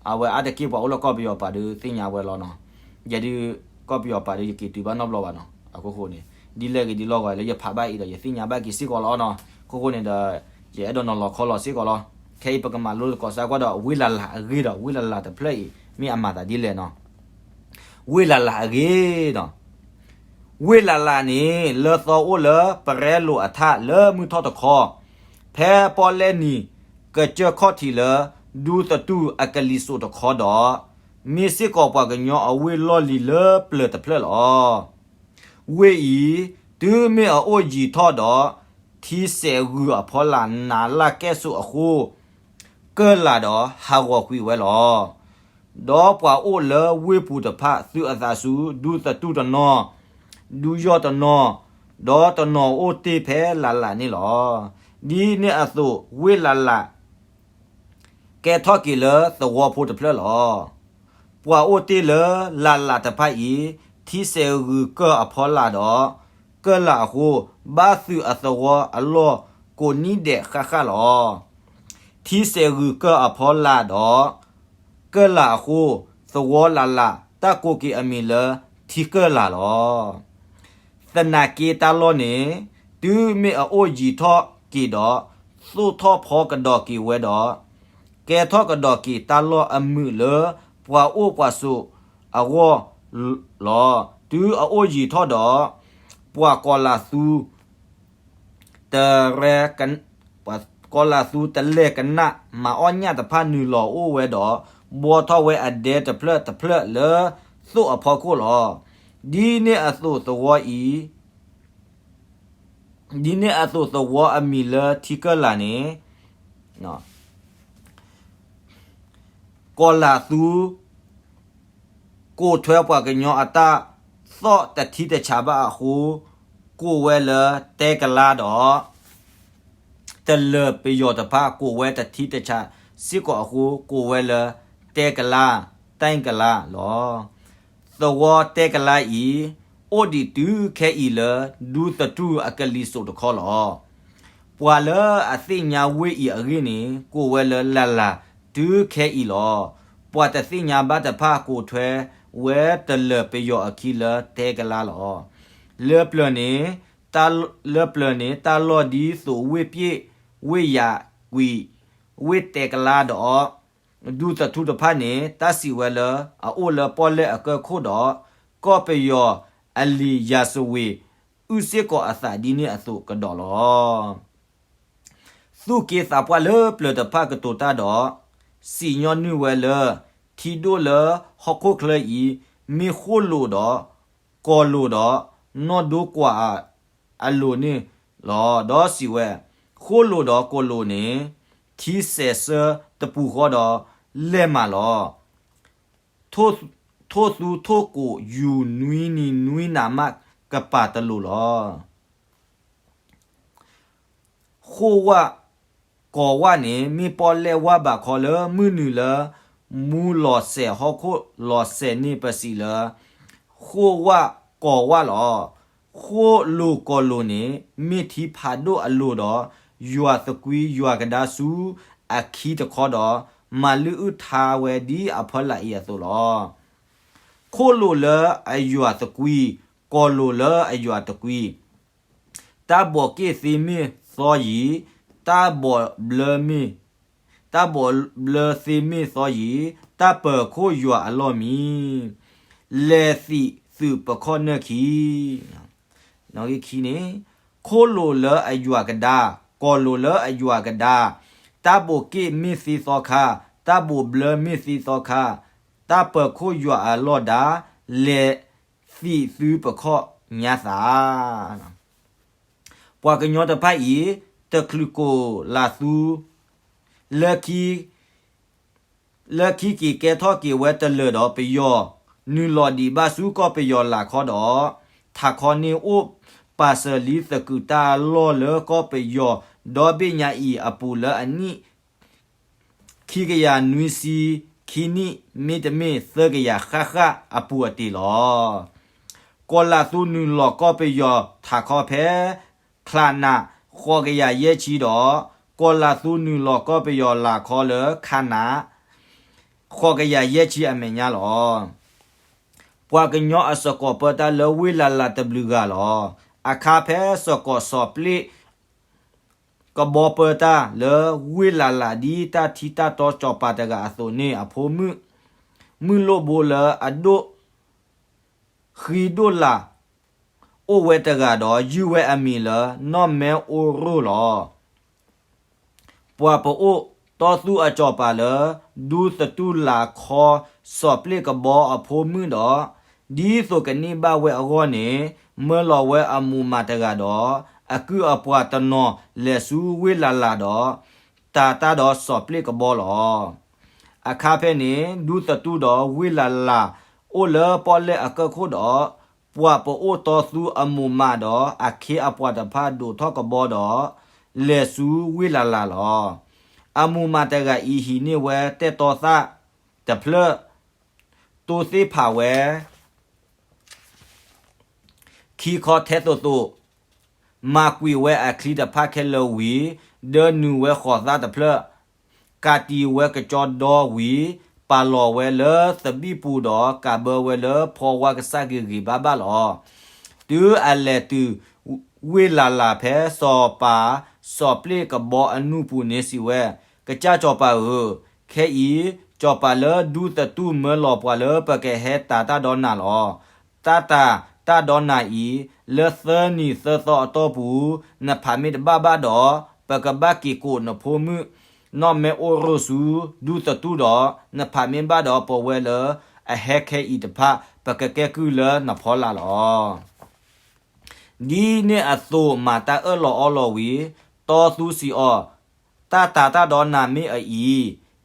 အဝဲအါတက့ၢ်ပှၤအိၣ်လၢကီၢ်ပယီၤပၤဒုးသ့ၣ်ညါဝဲလီၤနီၤ. ယဲဒုး ကီၢ်ပယီၤပၤဒုး ယက့ၤတုၤဘၣ်နီတဘျီဘၣ်နီၤ. အခိၣ်ဃိန့ၣ် ဒ်လဲၣ်ဂ့ၤဒ်လဲၣ်ဂ့ၤလၢယဖးဘၣ်အံၤဒီး ယသ့ၣ်ညါဘၣ်က့ၤစ့ၢ်ကီးလီၤနီၤ. အခိၣ်ဃိန့ၣ်ဒီး ယအဲၣ်ဒိးနီၤလီၤခီလီၤစ့ၢ်ကီးလီၤ. ခဲအံၤပကမၤလိသကိးစၢ်ကွၢ်ဒီး ဝ့ၢ်လးလးအဂ့ၢ်ဒီး ဝ့ၢ်လးလးတဖျၢၣ်အံၤ မ့ၢ်အမၤသးဒ်လဲၣ်နီၤ. ဝ့ၢ်လးလးအဂ့ၢ်ဒီး ဝ့ၢ်လးလးန့ၣ် လၢသီအိၣ်လၢပရဲလိာ်အထးလၢမုၢ်ထီၣ်တခီ, ဖဲပီၣ်လဲၣ်နံၤ ကစၢၢ်ခီၣ်ထံးလၢ ဒူသတူၢ်အကလံၤစိးတခီဒီး, မ့ၢ်စ့ၢ်ကီးပှၤကညီအဝ့ၢ်လီၢ်လံၤလၢပျၢၤတဖျၢၣ်လီၤ. ဝ့ၢ်အံၤ တုၤမ့ၢ်အအိၣ်ယံၤထီၣ်ဒီး, ထံစဲးဂုာ်အဖီလာ်နးလၢ်ကဲၣ်ဆိးအဃိ, ကၢၢ်လးဒီးဟးဂီၤကွံာ်ဝဲလီၤ. ဒီးပှၤအိၣ်လၢဝ့ၢ်ပူၤတဖၣ် သုးအသးဆူ ဒူသတူၢ်တနီၤ, ဒူယီၢ်တနီၤ, ဒီးတနီၤအိၣ်တ့ၢ်ဖဲလးလးန့ၣ်လီၤ. ဒ်န့ၣ်အသိး ဝ့ၢ်လးလး ကဲထီၣ်က့ၤလၢသဝီဖိတဖျၢၣ်လီၤ. ပှၤအိၣ်တ့ၢ်လၢလးလးတဖၣ်အံၤ, ထံစဲးဂုာ်ကၢၢ်အဖီလာ်ဒီး ကၢၢ်လးအဃိ, ဘၣ်သုးအသဝီအလီၢ်ကိးနံၤဒဲးဃၣ်ဃၣ်လီၤ. ထံစဲးဂုာ်ကၢၢ်အဖီလာ်ဒီး ကၢၢ်လးအဃိ, သဝီလးလး တၢ်ကိးက့ၤအမံၤလၢထံကၢၢ်လးလီၤ. သနာ်က့တၢ်လီၢ်န့ၣ် တုၤမ့ၢ်အအိၣ်ယံၤထီၣ်က့ၤဒီး, သိၣ်ထီၣ်ဖီကဒီးက့ၤဝဲဒီး, ကဲထီၣ်ကဒီးက့ၤတၢ်လီၢ်အမုာ်လၢ ပှၤအိၣ်ပှၤဆိးအဂီၢ်လီၤ. တုၤအအိၣ်ယံၤထီၣ်ဒီး, ပှၤကီၤလးသူ တရဲ, ပှၤ ကီၤလၤသူတလဲၤကနၣ်မၤအီၣ်ညၣ်တဖၣ်နုာ်လီၤအိၣ်ဝဲဒီး ဘှီထီၣ်ဝဲအဒဲတဖျၢၣ်တဖျၢၣ်လၢသိၣ်အဖီခိၣ်လီၤ. ဒ်န့ၣ်အသိးသဝီအံၤ ဒ်န့ၣ်အသိးသဝီအမံၤလၢထံကၢၢ်လာ်န့ၣ် ကီၤလၤသူ ကိးထွဲပှၤကညီအတၢ်သီၣ်တထံတဆးဘၣ်အဃိ ကိးဝဲလၢတဲကလါဒီး တလၢၤပယီၤတဖၣ်ကိးဝဲတထံတဆးစ့ၢ်ကီးအဃိ ကိးဝဲလၢတဲကလါ တဲကလါလီၤ. သဝီတဲကလါအံၤ အိၣ်ဒံးတုၤခဲအံၤလၢဒူသထူၣ်အကလံၤစိးတခီလီၤ. ပှၤလၢအသ့ၣ်ညါဝ့ၢ်အံၤအဂ့ၢ်န့ၣ် ကိးဝဲလၢလၢ်လၢ်တုၤခဲအံၤလီၤ. ပှၤတသ့ၣ်ညါဘၣ်တဖၣ်ကိးထွဲဝဲတလၢၤပယီၤအခံလၢတဲကလါလီၤ. လၢပျၢၤန့ၣ် လၢပျၢၤန့ၣ် တၢ်လီၢ်ဒ်သိးဝ့ၢ်ပၠ့ၣ်, ဝ့ၢ်ယၤကွံာ်, ဝ့ၢ်တဲကလါဒီး ဒူသထူၣ်တဖၣ်န့ၣ် တၢ်စံးဝဲလၢအအိၣ်လၢပီၣ်လဲၣ်အကၢၢ်ခိၣ်ဒီး ကီၢ်ပယီၤအလံာ်ရာဇဝင် အုၣ်စ့ၢ်ကီးအသးဒ်န့ၣ်အသိးကဒီးလီၤ. သူၣ်က့သးပှၢ်လၢပျၢၤတဖၣ်ကတိၤတၢ်ဒီး စံၣ်ညီၣ်နုာ်ဝဲလၢ ထံဒိၣ်လၢဟီၣ်ခိၣ်ချၢအံၤ မ့ၢ်ဃိၣ်လိာ်ဒီး ကီၤလိာ်ဒီး နီၢ်ဒိကွၢ်အလိၤန့ၣ်လီၤ. ဒီးစံးဝဲ, ဃိၣ်လိာ်ဒီးကီၤလိာ်န့ၣ် ထံစဲးဆၢတပူၤဃီဒီး လဲၢ်မးလီၤ. ထိၣ်သူထိၣ်ကိးယူၤနွံနံၤနွံနၤမး ကပာ်တလိာ်လီၤ. ဃိၣ်ဝၣ်ကီၤဝၣ်န့ၣ် မ့ၢ်ပီၣ်လဲၣ်ဝၣ်ဘးခီလၢမုၢ်နုာ်လၢ မူလီၤစဲးဟီၣ်ခိၣ်လီၤစဲးန့ၣ် ပစံးလၢ ဃိၣ်ဝၣ်ကီၤဝၣ်လီၤ. ဃိၣ်လိာ်ကီၤလိာ်န့ၣ် မ့ၢ်ထံဖးဒိၣ်အလိၤဒီး ယွၤသကွံယွၤကဒါဆူအခံတခီဒီး မၤလုၢ်အုၣ်ထါဝဲဒ်အဖီလာ်အံၤအသိးလီၤ. ခိၣ်လိာ်လၢအယွၤသကွံ, ကီၤလိာ်လၢအယွၤတကွံ, တၢ်ဘီးက့ၣ်သ့မ့ၢ်သီယံၤ, တၢ်ဘီးဘျၢမ့ၢ်, တၢ်ဘီးဘျၢသ့မ့ၢ်သီယံၤ, တၢ်ပၢၤခိၣ်ယွၤအလီၢ်မံၤ, လဲၤသံးသုးပခီၣ်နၢၢ်ခံ နီၣ်ဂံၢ်ခံန့ၣ်, ခိၣ်လိာ်လၢအယွၤကဒါ, ကီၤလိာ်လၢအယွၤကဒါ, တၢ်ဘီးက့ၣ်မ့ၢ်သ့သီခါ, တၢ်ဘီးဘျၢမ့ၢ်သ့သီခါ, တၢ်ပၢၤခိၣ်ယွၤအလီၢ်ဒါ, လဲၤသံးသုးပခီၣ်ညါသး ပှၤကညီတဖၣ်အံၤ တချုးကီၤလၤသူ လၢခံ လၢခံက့ၤကဲထီၣ်က့ၤဝဲတလၢၤဒီးပယီၤ နုာ်လီၤဒံးဘၣ်ဆူကီၢ်ပယီၤလာ်ခီဒီး ထးခီန့ၣ်အိၣ်ပာ်စၢၤလံသကုၤတၢ်လီၢ်လၢကီၢ်ပယီၤ ဒီဘ့ၣ်ညါအံၤအပူၤလၢအနံၣ် ခံကယၤနွံဆံခံနံၣ် မ့တမ့ၢ်သၢကယၤဃၣ်ဃၣ်အပူၤအတ့ၢ်လီၤ. ကီၤလၤသူနုာ်လီၤကီၢ်ပယီၤထးခီဖဲ ချးနး ဃိးကယၤယဲၢ်ဆံဒီး ကီၤလၤသူနုာ်လီၤကီၢ်ပယီၤလာ်ခီလၢ ခးနး ဃိးကယၤယဲၢ်ဆံအမဲာ်ညါလီၤ. ပှၤကညီအစ့ၢ်ကီးပၢတၢ်လၢဝ့ၢ်လၢ်လၢ်တဘျုးဂၤလီၤ. အခါဖဲစ့ၢ်ကီးစီၤပျ့ၣ် ကဘီပၢတၢ်လၢဝ့ၢ်လၢ်လၢ်ဒ်တၢ်ထံတၢ်တီစီၤပၤတဂၤအသိးန့ၣ်အဖိမုၣ် မုၣ်လိၣ်ဘိလၢအဒိၣ် ဃံဒိၣ်လၢ် အိၣ်ဝဲတဂၤဒီး ယုၢ်ဝဲအမံၤလၢ နီၢ်မဲအိရိၣ်လီၤ. ပှၤပအိၣ်တီသူၣ်အစီၤပၤလၢ ဒူသတူၢ်လၢ်ခီ စီၤပျ့ၣ်ကဘီအဖိမုၣ်ဒီး ဒ်သိးကန့ၢ်ဘၣ်ဝဲအဂီၢ်န့ၣ် မၢလီၤဝဲအမူးမးတဂၤဒီး အကုၢ်အပှၤတနီၤလဲၤဆူဝ့ၢ်လၢ်လၢ်ဒီး တၤတၢ်ဒီးစီၤပျ့ၣ်ကဘီလီၤ. အခါဖဲန့ၣ် ဒူသတူၢ်ဒီးဝ့ၢ်လၢ်လၢ် အိၣ်လၢပီၣ်လဲၣ်အကၢၢ်ခိၣ်ဒီး ပှၤပအိၣ်တီသူၣ်အမူးမးဒီး အခ့အပှၤတဖၣ်ဒိးထီၣ်ကဘီဒီး လဲၤဆူဝ့ၢ်လၢ်လၢ်လီၤ. အမူးမးတဂၤအံၤဟံးန့ၢ်ဝဲတဲတီသၣ်တဖျၢၣ် တိသ့ၣ်ဖးဝဲ ခံခီထဲသိးသိး, မၤကွံာ်ဝဲအချံတဖၣ်ခဲလၢာ်ဝံၤ, ဒၢနုာ်ဝဲဃိးသၣ်တဖျၢၣ်, ကးတံာ်ဝဲကကၠီဒီဝံၤ, ပာ်လီၤဝဲလၢသဘံၣ်ပူၤဒီး ကးဘၢဝဲလၢဖီဝါကစၢ်ဂ့ၤဂ့ၤဘၣ်ဘၣ်လီၤ. တုၤအလဲၤတုၤဝ့ၢ်လၢ်လၢ်ဖဲစီၤပၤ စီၤပျ့ၣ်ကဘီအနူၢ်ပူၤန့ၣ်စံးဝဲ, ကစၢ်စီၤပၤဧၢ, ခဲအံၤ စီၤပၤလၢဒူသတူၢ်မၢလီၤပှၤလၢပကဟဲတၤတၢ်ဒီးနၤလီၤ. တၢ်တၤတၢ်ဒီးနၤအံၤ လၢသၢနံၤသၢသီအတီၢ်ပူၤ, နဖးမ့ၢ်တဘၣ်ဘၣ်ဒီး ပကဘၣ်က့ၤကိးနဖိမုၣ်နီၢ်မဲအိၣ်ရိၣ်ဆူဒူသတူၢ်ဒီး နဖးမ့ၢ်ဘၣ်ဒီးပဝဲလၢအဟဲခဲအံၤတဖၣ် ပကကဲကုၢ်လၢနဖီလာ်လီၤ. ဒ်န့ၣ်အသိးမၤတၢ်အၢၣ်လီၤအီလီၤဝံၤ, တီသူစံးအီၤ, တၢ်တၤတၢ်ဒီနၤမ့ၢ်အအံၤ,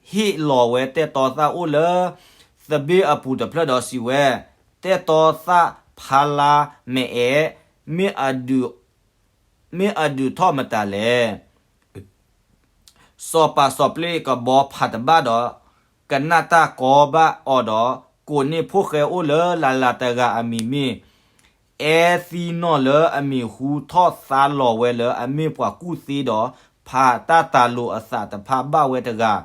ဟ့ၣ်လီၤဝဲတဲာ်တီသၣ်အိၣ်လၢသဘ့ၣ်အပူၤတဖျၢၣ်ဒီးစံးဝဲ, တဲာ်တီသၣ်ဖးလါမဲာ်အဲၣ်, မ့ၢ်အဒုးထီၣ်မတၤလဲၣ်. စီၤပၤစီၤပျ့ကဘီဖးတဘၣ်ဒီး ကနၣ်တၢ်ကီဘၣ်အီၤဒီး ကိးန့ၢ်ဖိၣ်ဃဲအိၣ်လၢလၢ်လၢ်တဂၤအမံၤမ့ၢ် အဲသံနီၢ်လၢအမံၤဟူထီၣ်သါလီၤဝဲလၢအမ့ၢ်ပှၤကူၣ်သ့ဒီး ဖးတၢ်တၤလိာ်အသးတဖၣ်ဘၣ်ဝဲတဂၤ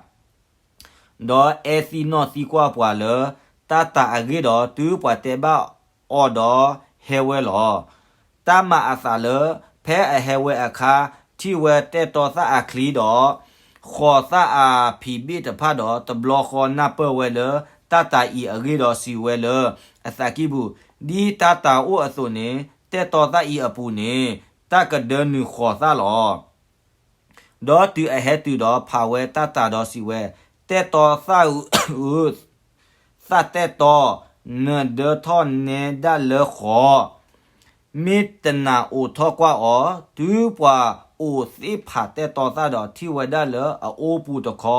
ဒီးအဲသံနီၢ်သံကွၢ်ပှၤလၢတၢ်တၤအဂ့ၢ်ဒီး တုၤပှၤတဲဘၣ်အီၤဒီးဟဲဝဲလီၤ. တၢ်မၤအသးလၢ ဖဲအဟဲဝဲအခါ ထံၣ်ဝဲတဲာ်တီသၣ်အချံဒီး ဃိးသၣ်အဖံးဘ့ၣ်တဖၣ်ဒီး တဘျီဃီနၢ်ပၢၢ်ဝဲလၢတၢ်တၤအံၤအဂ့ၢ်ဒီးစံးဝဲလၢအသးကံၢ်ပူၤ, ဒ်တၢ်တၤအိၣ်အသိးန့ၣ် တဲာ်တီသၣ်အံၤအပူၤန့ၣ် တၢ်ကဒၢနုာ်ဃိးသၣ်လီၤ. ဒီးတုၤအဟဲတုၤဒီးဖးဝဲတၢ်တၤဒီးစံးဝဲ, တဲာ်တီသၣ်ဧၢ, သၣ်တဲာ်တီ, နဒၢထီၣ်နဲဒၣ်လၢဃိး, မ့ၢ်တနၤအိးထီၣ်ကွၢ်အီၤ, တုၤပှၤအိၣ်သ့ၣ်ဖးတဲာ်တီသၣ်ဒီးထံၣ်ဝဲဒၣ်လၢအအိပူၤတခီ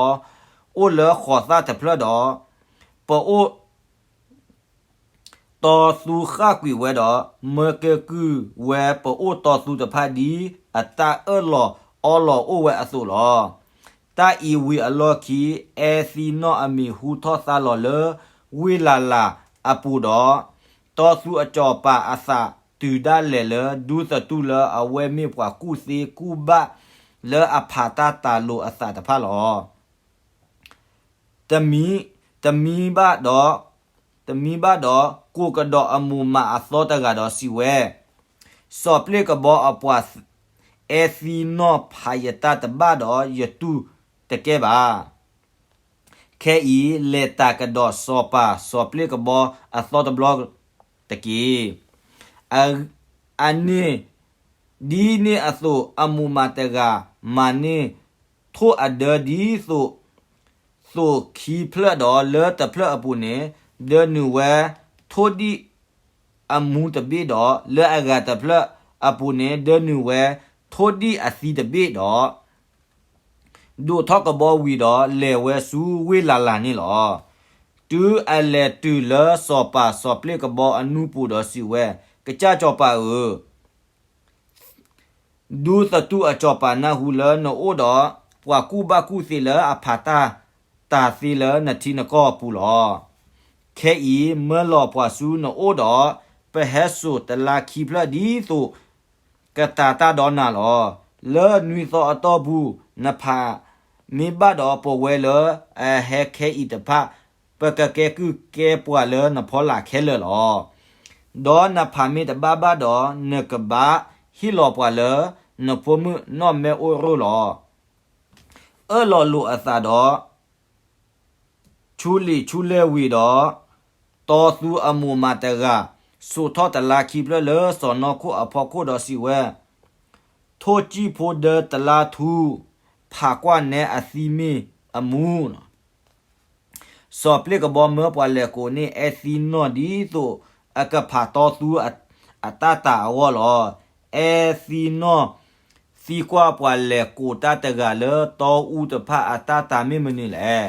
အိၣ်လၢဃိးသၣ်တဖျၢၣ်ဒီး ပအိၣ် တီသူဃၣ်ကွံာ်ဝဲဒီး မၢကဲကုၢ်ဝဲပအိၣ်တီသူတဖၣ်ဒ်အတၢ်အၢၣ်လီၤအီလီၤအိၣ်ဝဲအသိးလီၤ. တၢ်အံၤဝံၤအလီၢ်ခံ အဲသံနီၢ်အမံၤဟူထီၣ်သါလီၤလၢဝ့ၢ်လၢ်လၢ်အပူၤဒီး တီသူအစီၤပၤအသးတုၤဒၣ်လဲာ်လၢဒူသတူၢ်လၢအဝဲမ့ၢ်ပှၤကူၣ်သ့ကူၣ်ဘၣ် လၢအဖးတၢ်တၤလိာ်အသးတဖၣ်လီၤ. တမံၤ, တမံၤဘၣ်ဒီး, တမံၤဘၣ်ဒီး ကိးကဒီးအမိၢ်မးအသီတဂၤဒီးစံးဝဲ, စီၤပျ့ကဘီအပှၤ အဲသံနီၢ်ဖးယတၢ်တဘၣ်ဒီးယတူၢ်တကဲဘၣ်. ခဲအံၤ လဲၤတၢ်ကဒီးစီၤပၤစီၤပျ့ကဘီအသီတဘျီတက့ၢ်. အန့ၣ် ဒ်န့ၣ်အသိး အမိၢ်မးတဂၤ မၤန့ၢ်ထိၣ်အဒၢဒ်သိး သိးခံဖျၢၣ်ဒီး လၢတဖျၢၣ်အပူၤန့ၣ် ဒၢနုာ်ဝဲ ထိၣ်ဒံၣ်အမူတဘ့ၣ်ဒီး လၢအဂၤတဖျၢၣ်အပူၤန့ၣ် ဒၢနုာ်ဝဲ ထိၣ်ဒံၣ်အသံတဘ့ၣ်ဒီး ဒိးထီၣ်ကဘီဝံၤဒီး လဲၤဝဲဆူဝ့ၢ်လၢ်လၢ်န့ၣ်လီၤ. တုၤအလဲၤတုၤလၢစီၤပၤစီၤပျ့ကဘီအနူပူၤဒီးစံးဝဲ, ကစၢ်စီၤပၤဧၢ, ဒူသတူၢ်အစီၤပၤနၢ်ဟူလၢနအိၣ်ဒီး ပှၤကူၣ်ဘၣ်ကူၣ်သ့လၢအဖးတၢ်တၤသ့လၢနထံနကီၢ်ပူၤလီၤ. ခဲအံၤ မၢလီၤပှၤဆူနအိၣ်ဒီး ပဟဲစိာ်တလါခံဖျၢၣ်ဒ်သိး ကတၤတၢ်ဒီနၤလီၤ. လၢနွံသီအတီၢ်ပူၤ နဖးမ့ၢ်ဘၣ်ဒီးပဝဲလၢအဟဲခဲအံၤတဖၣ် ပကကဲကုၢ်ကဲပှၤလၢနဖီလာ်ခဲလၢာ်လီၤ. ဒီးနဖးမ့ၢ်တဘၣ်ဘၣ်ဒီး နကဘၣ်ဟ့ၣ်လီၤပှၤလၢနဖိမုၣ်နီၢ်မဲအိၣ်ရိၣ်လီၤ. အၢၣ်လီၤလိာ်အသးဒီး ဆူလံာ်ဆူလဲၢ်ဝံၤဒီး တီသူအမိၢ်မးတဂၤ စိာ်ထီၣ်တလါခံဖျၢၣ်လၢစီၢ်နီၤခိၣ်အဖီခိၣ်ဒီးစံးဝဲ, ထိၣ်ကံၣ်ဖိဒၢတလါထူ, ဖးကွၢ်နဲအသံမ့ၢ်အမူ စီၤပျ့ကဘီမၢပှၤလဲၤကိးန့ၢ်အဲသံနီၢ်ဒ်သိးအကဖးတီသူအတၢ်တၤအဂီၢ်လီၤ. အဲသံနီၢ်သံကွၢ်ပှၤလဲၤကိးတၢ်တဂၤလၢတီအူတဖၣ်အတၢ်တၤမ့ၢ်မနုၤလဲၣ်.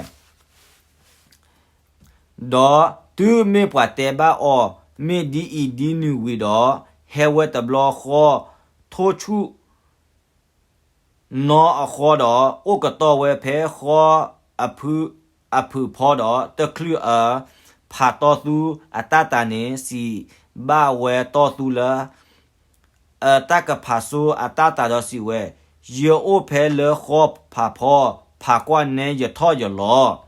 ဒီးတုၤမ့ၢ်ပှၤတဲဘၣ်အီၤမ့ၢ်ဒ်အံၤဒ်နုၤဝံၤဒီး ဟဲဝဲတဘျီဃီ ထိၣ်ဆူၣ် နီအဃီဒီး အိၣ်ကတီၢ်ဝဲဖဲဃီ အဖုအဖုဖီဒီး တချုးအဖးတီသူအတၢ်တၤန့ၣ် စံးဘၣ်ဝဲတီသူလၢ အတၢ်ကဖးစိအတၢ်တၤဒီးစံးဝဲ, ယအိၣ်ဖဲလၢဃီဖးဖီ, ဖးကွၢ်နဲယထီၣ်ယလီၤ.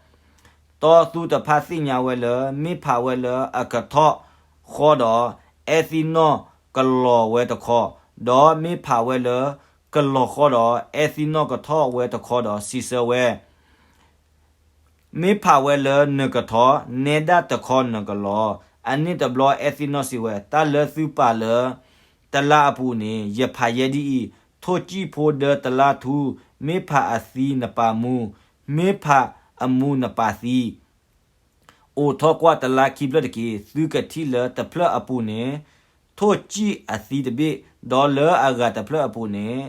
တီသူတဖၣ်သ့ၣ်ညါဝဲလၢ မ့ၢ်ဖးဝဲလၢအကထီၣ်ဃီဒီး အဲသံနီၢ်ကလီၤဝဲတခီ, ဒီးမ့ၢ်ဖးဝဲလၢကလီၤဃီဒီး အဲသံနီၢ်ကထီၣ်ဝဲတခီဒီးစံးဆၢဝဲ, မ့ၢ်ဖးဝဲလၢနကထီၣ်, နဲဒၣ်တခီနကလီၤ. အန့ၣ်တဘျီအဲသံနီၢ်စံးဝဲ, တၢ်လၢသုပာ်လၢတလါအပူၤန့ၣ် ယဖးယဲဒ်အံၤ, ထိၣ်ကံၣ်ဖိဒၢတလါထူ, မ့ၢ်ဖးအသံနပာ်မူ, မ့ၢ်ဖးအမူနပာ်သံ, အိးထီၣ်ကွၢ်တလါခံဖျၢၣ်တက့ၢ်. သုကထံၣ်လၢတဖျၢၣ်အပူၤန့ၣ် ထိၣ်ကံၣ်အသံတဘ့ၣ်, ဒီးလၢအဂၤတဖျၢၣ်အပူၤန့ၣ်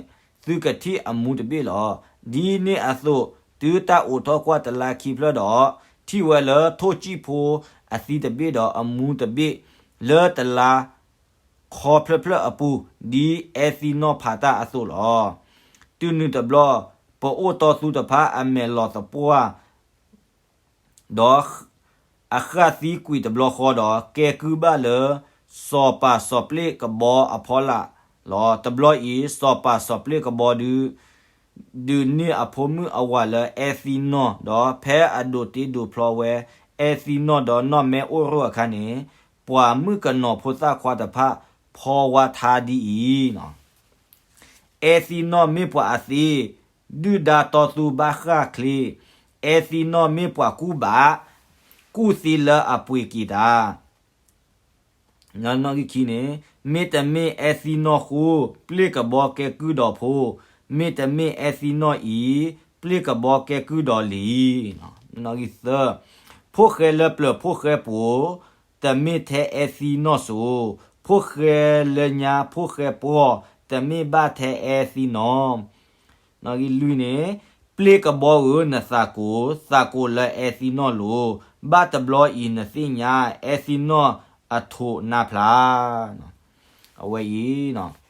သုကထံၣ်အမူတဘ့ၣ်လီၤ. ဒ်န့ၣ်အသိး တုၤတၢ်အိးထီၣ်ကွၢ်တလါခံဖျၢၣ်ဒီး ထံၣ်ဝဲလၢထိၣ်ကံၣ်ဖိအသံတဘ့ၣ်ဒီးအမူတဘ့ၣ် လၢတလါခီဖျၢၣ်ဖျၢၣ်အပူၤ, ဒ်အဲသံနီၣ်ဖးတၢ်အသိးလီၤ. တုၤနုၤတဘျီ ပအိၣ်တီသူတဖၣ်အမဲာ်လီၤသပှၢ် ဒီးအဃၣ်သံကွံာ်တဘျီဃီဒီး ကဲကုၢ်ဘၣ်လၢ စီၤပၤစီၤပျ့ၣ်ကဘီအဖီလာ်လီၤ. တဘျီအံၤ စီၤပၤစီၤပျ့ၣ်ကဘီဒုး ဒုးန့ၢ်အဖိမုၣ်အဝၤလၢအဲသံနီၣ်, ဒီးဖဲအဒိးတ့ဒိးဖျီဝဲ အဲသံနီၣ်ဒီးနီၣ်မဲအိၣ်ရိၣ်အခါန့ၣ် ပှၤမုၣ်ကနီၤဖိသၣ်ခွါတဖၣ် ဖီဝါထါဒ်အံၤ အဲသံနီၣ်မ့ၢ်ပှၤအသ့, ဒုၣ်ဒါတီသူဘၣ်ဃၣ်ချ့, အဲသံနီၣ်မ့ၢ်ပှၤကူၣ်ဘၣ်, ကူၣ်သ့လၢအပှ့ၤက့ၤတၢ်. နီၣ်ဂံၢ်ခံန့ၣ်, မ့တမ့ၢ်အဲသံနီၣ်ဃိ, ပျ့ၢ်ကဘီကဲကုၢ်ဒီးဖိ, မ့တမ့ၢ်အဲသံနီၣ်အံၤ, ပျ့ၢ်ကဘီကဲကုၢ်ဒီးလံ. နီၣ်ဂံၢ်သၢ, ဖိၣ်ဃဲလၢပျၢၤဖိၣ်ဃဲပိၤ, တမ့ၢ်ထဲအဲသံနီၣ်စိၤ, ဖိၣ်ဃဲလၢညါဖိၣ်ဃဲပှီၢ်, တမ့ၢ်ဘၣ်ထဲအဲသံနီၣ်. နီၣ်ဂံၢ်လွံၢ်န့ၣ်, ပျ့ၢ်ကဘီဧၢနသးကိး, သးကိးလၢအဲသံနီၣ်လိၤ, ဘၣ်တဘျီအံၤနသ့ၣ်ညါ အဲသံနီၣ်အထိးနါဖျါ. အဝဲအံၤ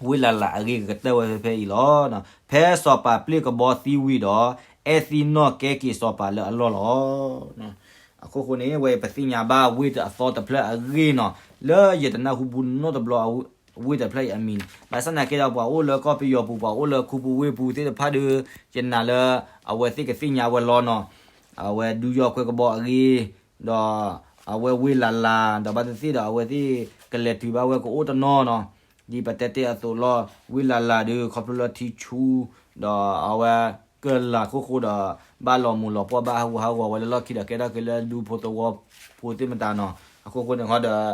ဝ့ၢ်လၤလၤအဂ့ၢ်ကတၢၢ်ဝဲဖဲဖဲအံၤလီၤ. ဖဲစီၤပၤပျ့ၢ်ကဘီသံဝံၤဒီး အဲသံနီၣ်ကဲက့ၤစီၤပၤလၢအလီၢ်လီၤ. အခိၣ်ဃိန့ၣ် ဝဲပသ့ၣ်ညါဘၣ်ဝ့ၢ်အသီတဖျၢၣ်အဂ့ၢ်နီၤ, လၢယတနၢ်ဟူဘူးနီတဘျီ ဝ့ၢ်တဖျၢၣ်အံၤအမံၤန့ၣ် ဘၣ်ဆၣ်သနာ်က့ဒီး ပှၤအိၣ်လၢကီၢ်ပယီၤပူၤ ပှၤအိၣ်လၢခူပူၤဝ့ၢ်ပူၤသ့ၣ်တဖၣ်ဒီး ယနာ်လၢ အဝဲသ့ၣ်ကသ့ၣ်ညါဝဲလီၤနီၤ. အဝဲဒူယီၢ်ကွဲကဘီအဂ့ၢ် ဒီးအဝဲဝ့ၢ်လၤလၤ ဒီးဘၣ်သ့ၣ်သ့ၣ်ဒီး အဝဲသ့ၣ်ကလဲၤတုၤဘၣ်ဝဲကအိၣ်တနီၤနီၤ, ဒ်ပတဲတဲအသိးလီၤ. ဝ့ၢ်လၤလၤဒီး ခီဖျိလၢထံဆူ ဒီးအဝဲကလၤခိၣ်ဃိဒီး ဘၣ်လီၤမူၤလီၤပှီၢ်ဘၣ်ဟးဂူာ်ဟးဂီၤဝဲလၢလီၢ်ခံဒီး ကဲထီၣ်က့ၤလၢဒူဖိသဝီဖိသ့ၣ်မတၤနီၤ. အခိၣ်ဃိန့ၣ်ဃီဒီး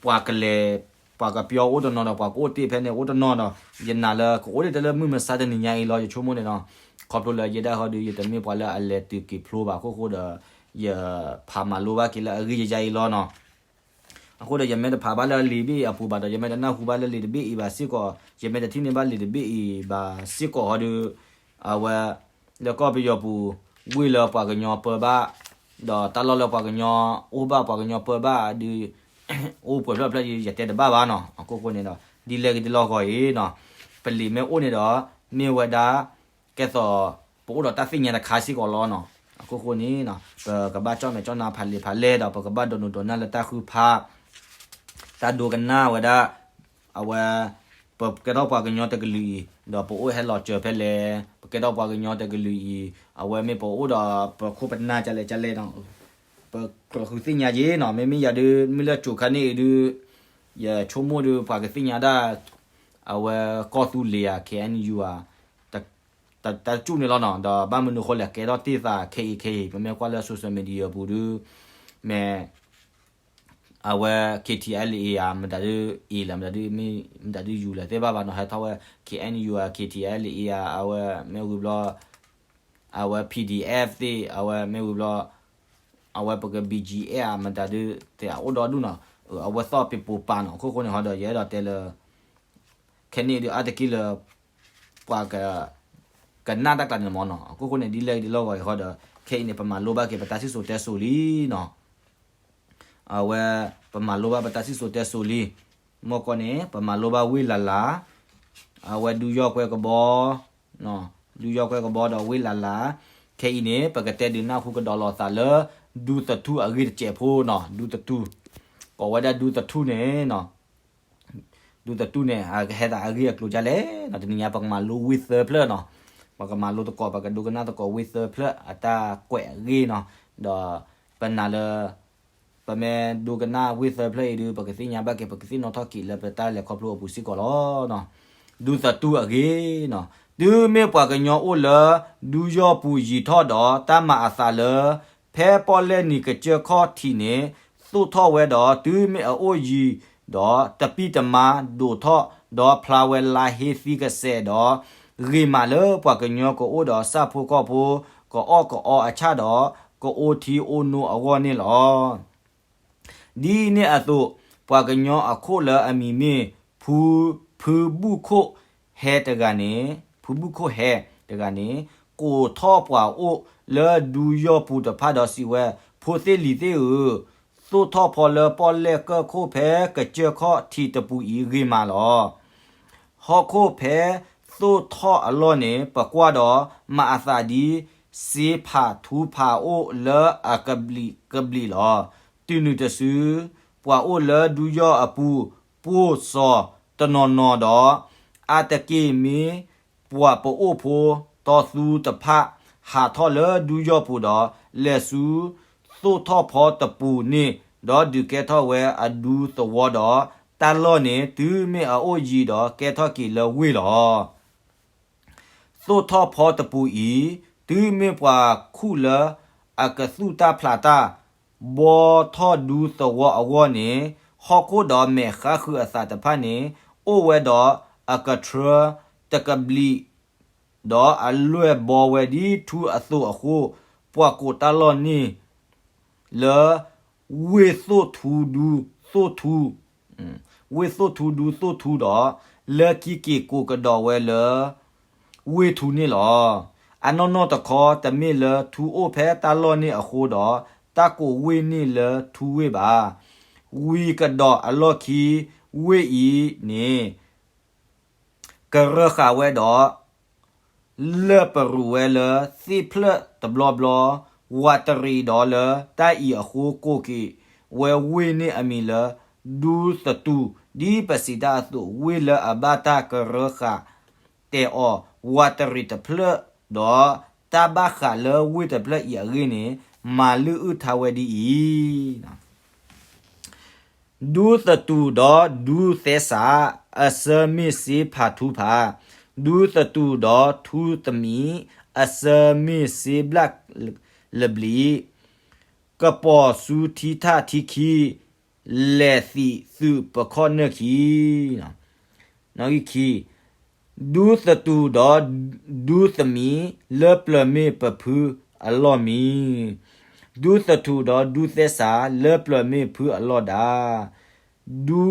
ပှၤကလဲၤ ပှၤကပျီအိၣ်တနီၤဒီး ပှၤကအိၣ်တ့ၢ်ဖဲန့ၣ်အိၣ်တနီၤဒီး ယနာ်လၢကအိၣ်ဒံးတလၢမုၢ်မဆါတနံၤညါအံၤလီၤ ယဆိကမိၣ်န့ၣ်နီၤ. ခီဖျိလၢယဲဒၣ်ဃီဒီး ယတမ့ၢ်ပှၤလၢအလဲၤတုၤက့ၤဖျိဘၣ်အခိၣ်ဃိဒီး ယဖးမၤလိဘၣ်က့ၤလၢအဂ့ၢ်ယယါအံၤလီၤနီၤ. အဃိဒီးယမ့ၢ်တဖးဘၣ်လၢလံာ်ဘ့ၣ်အံၤအပူၤဘၣ်ဒီး ယမ့ၢ်တနၢ်ဟူဘၣ်လၢလံာ်တဘ့ၣ်အံၤဘၣ်စ့ၢ်ကီး, ယမ့ၢ်တထံၣ်န့ၢ်ဘၣ်လံာ်တဘ့ၣ်အံၤဘၣ်စ့ၢ်ကီးဃီဒီး အဝဲ လၢကီၢ်ပယီၤပူၤ ဝ့ၢ်လၢပှၤကညီပၢဘၣ်, ဒီးတၢ်လီၢ်လၢပှၤကညီအိၣ်ဘၣ် ပှၤကညီပၢဘၣ်ဒီး အိၣ်ပှဲၤဖျၢၣ်ဖျၢၣ်ဒီး ယတဲတဘၣ်ဘၣ်နီၤ. အခိၣ်ဃိန့ၣ်ဒီး ဒ်လဲၣ်ဂ့ၤဒ်လီၢ်ဂီၤအံၤနီၤ, ပလံာ်မ့ၢ်အိၣ်န့ၣ်ဒီး မ့ၢ်ဝဲဒၣ် ကဲသိး ပအိၣ်ဒီးတၢ်သ့ၣ်ညါတခါစ့ၢ်ကီးလီၤနီၤ. အခိၣ်ဃိန့ၣ် ပကဘၣ်ကၠီၣ်မဲာ်ကၠီၣ်နါဖးလဲၢ်ဖးလဲၢ်ဒီး ပကဘၣ်ဒိးနုာ်ဒိးနၢ်လၢတၢ်ဃုဖး တၢ်ဒိကနၣ်ဝဲဒၣ် အဝဲ ပကဲထီၣ်ပှၤကညီတကလုာ်အံၤ ဒီးပအိၣ်ဟဲလီၤစၢၤဖဲလဲၣ်, ပကဲထီၣ်ပှၤကညီတကလုာ်အံၤ အဝဲမ့ၢ်ပအိၣ်ဒီးပခိၣ်ပနၢ်ကလဲၣ်ကလဲၣ်နီၤ, ပကြၢးဃုသ့ၣ်ညါက့ၤနီၤ. မ့မ့ၢ်ယၤဒုး မ့ၢ်လၢကၠိခါန့ၣ်အံၤဒုး ယဆိကမိၣ်ဒုး ပှၤကသ့ၣ်ညါဒၣ် အဝဲကီၢ်သူလ့ၤဧါ ခ့ၣ်အဲၣ်ယူၣ်ဧါ တၢ်တစူၣ်န့ၣ်လီၤနီၤ. ဒီးဘၣ်မနုၤဃိလဲၣ် ကဲထီၣ်တ့ၢ်သးခဲအံၤခဲအံၤ ပမ့ၢ်ကွၢ်လၢ social media ပူၤဒုး မ့ၢ် အဝဲ KTLA ဧါ မတၤဒုး A လဲၣ် မတၤဒုး မတၤဒုး U လဲၣ် သ့ၣ်ဘၣ်ဘၣ်နီၤ, ဟဲထီၣ်ဝဲ KNU ဧါ KTLA ဧါ အဝဲမ့ၢ်ဝံၤဘျီ အဝဲ PDF သ့ၣ် အဝဲမ့ၢ်ဝံၤဘျီ အဝဲပက BGF ဧါ မတၤဒုး သ့ၣ်အအိၣ်ဒီဒူၣ်နီၤ, အဝဲသီၣ်ပ့ၤပိာ်ပၤနီၤ. အခိၣ်ဃိန့ၣ်ဟီဒီး ယအဲၣ်ဒိးတဲလၢ ခဲန့ၣ်ဒုးအါတက့ၢ်လၢ ပှၤက ကနၣ်တၢ်ကျါန့ၣ်မ့ၢ်နီၤ. အခိၣ်ဃိန့ၣ် ဒ်လဲၣ်ဒ်လီၢ်ဂီၤအံၤဃီဒီး ခဲအံၤန့ၣ် ပမၤလိဘၣ်က့ၤ ပတၢ်စံၣ်စိၤတဲစိၤလံနီၤ. အဝဲ ပမၤလိဘၣ်ပတၢ်စံၣ်စိၤတဲစိၤလံ. မ့ၢ်ကီၢ်န့ၣ် ပမၤလိဘၣ်ဝ့ၢ်လၤလၤ, အဝဲဒူယီၢ်ကွဲကဘီ, ဒူယီၢ်ကွဲကဘီဒီးဝ့ၢ်လၤလၤ, ခဲအံၤန့ၣ် ပကတဲဒုးနၢ်ဟူကဒီးလိာ်သးလၢ ဒူသထူၣ်အဂ့ၢ်တစဲးဖိနီၤ, ဒူသထူၣ်, ကိးဝဲဒၣ်ဒူသထူၣ်န့ၣ်နီၤ ဒူသထူၣ်န့ၣ် အကဟဲသးအဂ့ၢ်အကျိၤဒ်လဲၣ်နီၤ. တနံၤညါ ပကမၤလိဝ့ၢ်သၢဖျၢၣ်နီၤ, ပကမၤလိသကိး ပကဒိကနၣ်သကိးဝ့ၢ်သၢဖျၢၣ်အတၢ်ကွဲးအဂ့ၢ်နီၤ, ဒီးပနာ်လၢ ပမ့ၢ်ဒိကနၣ်ဝ့ၢ်သၢဖျၢၣ်အံၤဒုး ပကသ့ၣ်ညါဘၣ်က့ၤ ပကသ့ၣ်နီၣ်ထီၣ်က့ၤလၢပတၢ်လဲၤခီဖျိအပူၤစ့ၢ်ကီးလီၤ. ဒူသထူၣ်အဂ့ၢ်နီၤ, တုၤမ့ၢ်ပှၤကညီအိၣ်လၢ ဒူယီၢ်ပူၤယံာ်ထီၣ်ဒီး တၢ်မၤအသးလၢ ဖဲပီၣ်လဲၣ်နံၤကစၢၢ်ခီၣ်ထံးန့ၣ် သိၣ်ထီၣ်ဝဲဒီး တုၤမ့ၢ်အအိၣ်ယံာ်ဒီး တပံၢ်တမါဒိၣ်ထီၣ် ဒီးဖျါဝဲလါဟ့သံကစဲးဒီး ဂ့ၤမးလၢပှၤကညီကအိၣ်ဒီးဆၣ်ဖိကီၢ်ဖိ ကအီၣ်ကအီအဆၣ်ဒီး ကအိၣ်ထံအိၣ်နိအဂီၢ်န့ၣ်လီၤ. ဒ်န့ၣ်အသိး ပှၤကညီအခိၣ်လၢအမံၤမ့ၢ် ဖု ဖုဘူၣ်ခိၣ်ဟဲတဂၤန့ၣ် ဖုဘူၣ်ခိၣ်ဟဲတဂၤန့ၣ် ကိးထီၣ်ပှၤအိၣ်လၢဒူယီၢ်ပူၤတဖၣ်ဒီးစံးဝဲ, ဖိသ့ၣ်လံၤသ့ၣ်ဧၢ, သိၣ်ထီၣ်ဖီလၢပီၣ်လဲၣ်ကၢၢ်ခိၣ်ဖဲကစၢၢ်ခီၣ်ထံးတပူၤအံၤ ဂ့ၤမးလီၤ. ဟီၣ်ခိၣ်ဖဲသိၣ်ထီၣ်အလီၢ်န့ၣ် ပကွၢ်ဒီးမၤအသးဒ် စ့ဖးထူဖးအိၣ်လၢအကဘျံးကဘျံးလီၤ. တုၤနုၤတစု ပှၤအိၣ်လၢဒူယီၢ်အပူၤ ပိၢ်စီၤတနီၤနီၤဒီး အါတက့ၢ်မ့ၢ်ပှၤပအိၣ်ဖိ တီသူတဖၣ် ဟးထီၣ်လၢဒူယီၢ်ပူၤဒီး လဲၤဆူသိၣ်ထီၣ်ဖီတပူၤန့ၣ် ဒီးဒုးကဲထီၣ်ဝဲအဒူသဝီဒီး တၢ်လီၢ်န့ၣ် တုၤမ့ၢ်အအိၣ်ယံၤဒီးကဲထီၣ်က့ၤလၢဝ့ၢ်လီၤ. သိၣ်ထီၣ်ဖီတပူၤအံၤ တုၤမ့ၢ်ပှၤခူၣ်လၢအကသူၣ်တၢ်ဖျးတၢ် ဘှီထီၣ်ဒူသဝီအဂီၢ်န့ၣ် ဟီၣ်ခိၣ်ဒီးမဲာ်ဃါဃုာ်အသးတဖၣ်န့ၣ် အိၣ်ဝဲဒီးအကထြၢတကဘျံး ဒီးအလွဲၢ်ဘီဝဲဒ်ထူအသိးအဃိ ပှၤကိးတၢ်လီၢ်န့ၣ်လၢ ဝ့ၢ်သိၣ်ထူဒူသိၣ်ထူ ဝ့ၢ်သိၣ်ထူဒူသိၣ်ထူဒီး လၢခံက့ၤကိးကဒီးဝဲလၢ ဝ့ၢ်ထူန့ၣ်လီၤ. အနီၢ်နီၢ်တခီ တမ့ၢ်လၢထူအိၣ်ဖဲတၢ်လီၢ်န့ၣ်အဃိဒီး တၢ်ကိးဝ့ၢ်န့ၣ်လၢထူဝ့ၢ်ဘၣ်. ဝံၤကဒီးအလီၢ်ခံ ဝ့ၢ်အံၤန့ၣ် ကရၢဃာ်ဝဲဒီး လၢၢ်ပရူၤဝဲလၢသ့ၣ်ဖျၢၣ်တဘျီဘျီ, ဝးတရံးဒီးလၢတၢ်အံၤအဃိ ကိးက့ၤဝဲဝ့ၢ်န့ၣ်အမံၤလၢ ဒူသတူၢ်, ဒ်ပစံးတၢ်အသိး ဝ့ၢ်လၢအဘၣ်တၢ်ကရၢဃာ်တဲာ်အီၤ ဝးတရံးတဖျၢၣ်ဒီး တၢ်ဘၣ်ဃးလၢဝ့ၢ်တဖျၢၣ်အံၤအဂ့ၢ်န့ၣ် မၤလုၢ်အုၣ်ထါဝဲဒ်အံၤ ဒူသတူၢ်ဒီးဒူသဲစး, အဆၢမ့ၢ်စ့ဖးထူဖး, ဒူသတူၢ်ဒီးထူသမံး, အဆၢမ့ၢ်စ့ဘျၣ်လဘျံး, ကပီၤဆူထံထၣ်ထံခံ, လဲၤသံးသုးပခီၣ်နၢၢ်ခံ. နီၣ်ဂံၢ်ခံ, ဒူသတူၢ်ဒီးဒူသမံး, လၢပျၢၤမ့ၢ်ပဖုအလီၢ်မံၤ, ဒူသတူၢ်ဒီးဒူသဲစး, လၢပျၢၤမ့ၢ်ဖုအလီၢ်ဒၣ်, ဒူ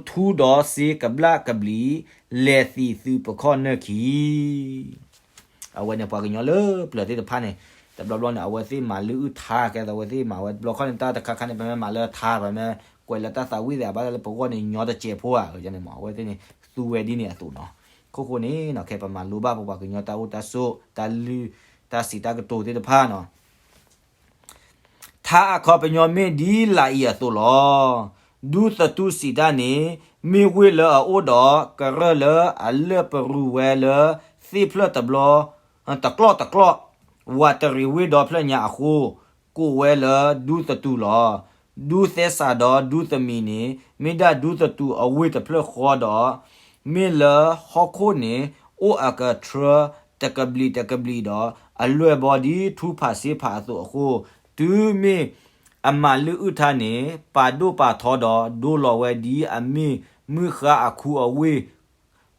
ထူဒီးစ့ကဘျၣ်ကဘျံး, လဲၤသံးသုးပခီၣ်နၢၢ်ခံ. အဝဲန့ၣ်ပှၤကညီလၢပျၢၤသ့ၣ်တဖၣ်န့ၣ် တဘျီဘျီန့ၣ် အဝဲသ့ၣ်မၤလုၢ်အုၣ်ထါကဲသိး အဝဲသ့ၣ်မၤဝဲတဘျီခီန့ၣ် တၢ်တခါခါန့ၣ် ပမ့ၢ်မၤလၢထါ ပမ့ၢ်ကွဲးလၢတၢ်သးဝံၣ်သ့ၣ် အဘၣ်လၢပဂီၢ်န့ၣ် ညီတစဲးဖိဧါ အဝဲသ့ၣ်န့ၣ် သူဝဲဒ်န့ၣ်အသိးနီၤ. ခိၣ်ဃိန့ၣ်နီၤ ခဲပမၤလိဘၣ်ပပှၤကညီတၢ်အိၣ်တၢ်ဆိး တၢ်လုၢ် တၢ်စံးတၢ်ကတိၤသ့ၣ်တဖၣ်နီၤ ထါအခီပညီမ့ၢ်ဒ်လာ်အံၤအသိးလီၤ. ဒူသတူၢ်စံးတၢ်န့ၣ် မ့ၢ်ဝ့ၢ်လၢအအိၣ်ဒီးကရၢၢ်လၢအလၢၢ်ပရူၤဝဲလၢသ့ၣ်ဖျၢၣ်တဘျီ တကျီၢ်တကျီၢ် ဝးတရံးဝ့ၢ်ဒီဖျၢၣ်ညါအဃိ ကိးဝဲလၢဒူသတူၢ်လီၤ. ဒူသဲစးဒီးဒူသမံးန့ၣ် မ့ၢ်ဒၣ်ဒူသတူၢ်အဝ့ၢ်တဖျၢၣ်ဃီဒီး မ့ၢ်လၢဟီၣ်ခိၣ်န့ၣ် အိၣ်အကထြၢတကဘျံးတကဘျံးဒီး အလွဲၢ်ဘီဒ်ထူဖးစ့ဖးအသိးအဃိ တုၤမ့ၢ်အမၤလုၢ်အုၣ်ထါန့ၣ် ပာ်ဒိၣ်ပာ်ထီဒီး ဒိလီၤဝဲဒ်အမ့ၢ်မုၢ်ဃါအခူအဝ့ၢ်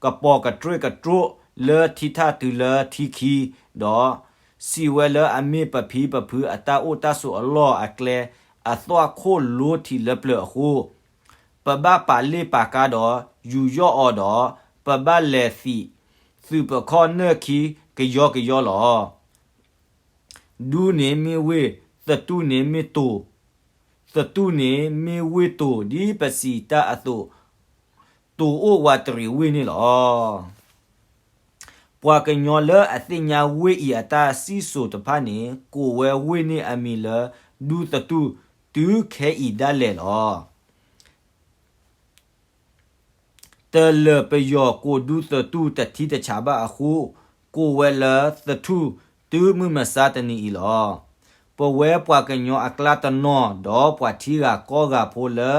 ကပီၤကတြ့ၣ်ကတြိၣ်လၢထံထၣ်တုၤလၢထံခံဒီး စံးဝဲလၢအမ့ၢ်ပဖံပဖုအတၢ်အိၣ်တၢ်ဆိးအလီၢ်အကျဲ အသွၣ်ခိၣ်လိထံးလၢပျၢၤအဃိ ပဘၣ်ပာ်လ့ၢ်ပာ်ကါဒီးယူးယီၣ်အီၤဒီး ပဘၣ်လဲၤသံးသုးပခီၣ်နၢၢ်ခံကယီကယီလီၤ. ဒူန့ၣ်မ့ၢ်ဝ့ၢ်, သတူၢ်န့ၣ်မ့ၢ်တိၤ, သတူၢ်န့ၣ်မ့ၢ်ဝ့ၢ်တိၤ ဒ်ပစံးတၢ်အသိး, တိၤအိၣ်ဝးတရံးဝ့ၢ်န့ၣ်လီၤ. ပှၤကညီလၢအသ့ၣ်ညါဝ့ၢ်အံၤအတၢ်စံၣ်စိၤတဖၣ်န့ၣ် ကိးဝဲဝ့ၢ်န့ၣ်အမံၤလၢ ဒူသတူၢ် တုၤခဲအံၤဒၣ်လဲာ်လီၤ. တလၢၤပယီၤကိးဒူသတူၢ်တထံတဆးဘၣ်အဃိ ကိးဝဲလၢသထူၣ် တုၤမုၢ်မဆါတနံၤအံၤလီၤ. ပဝဲပှၤကညီအကျါတနီၤဒီးပှၤထံဂၤကီၢ်ဂၤဖိလၢ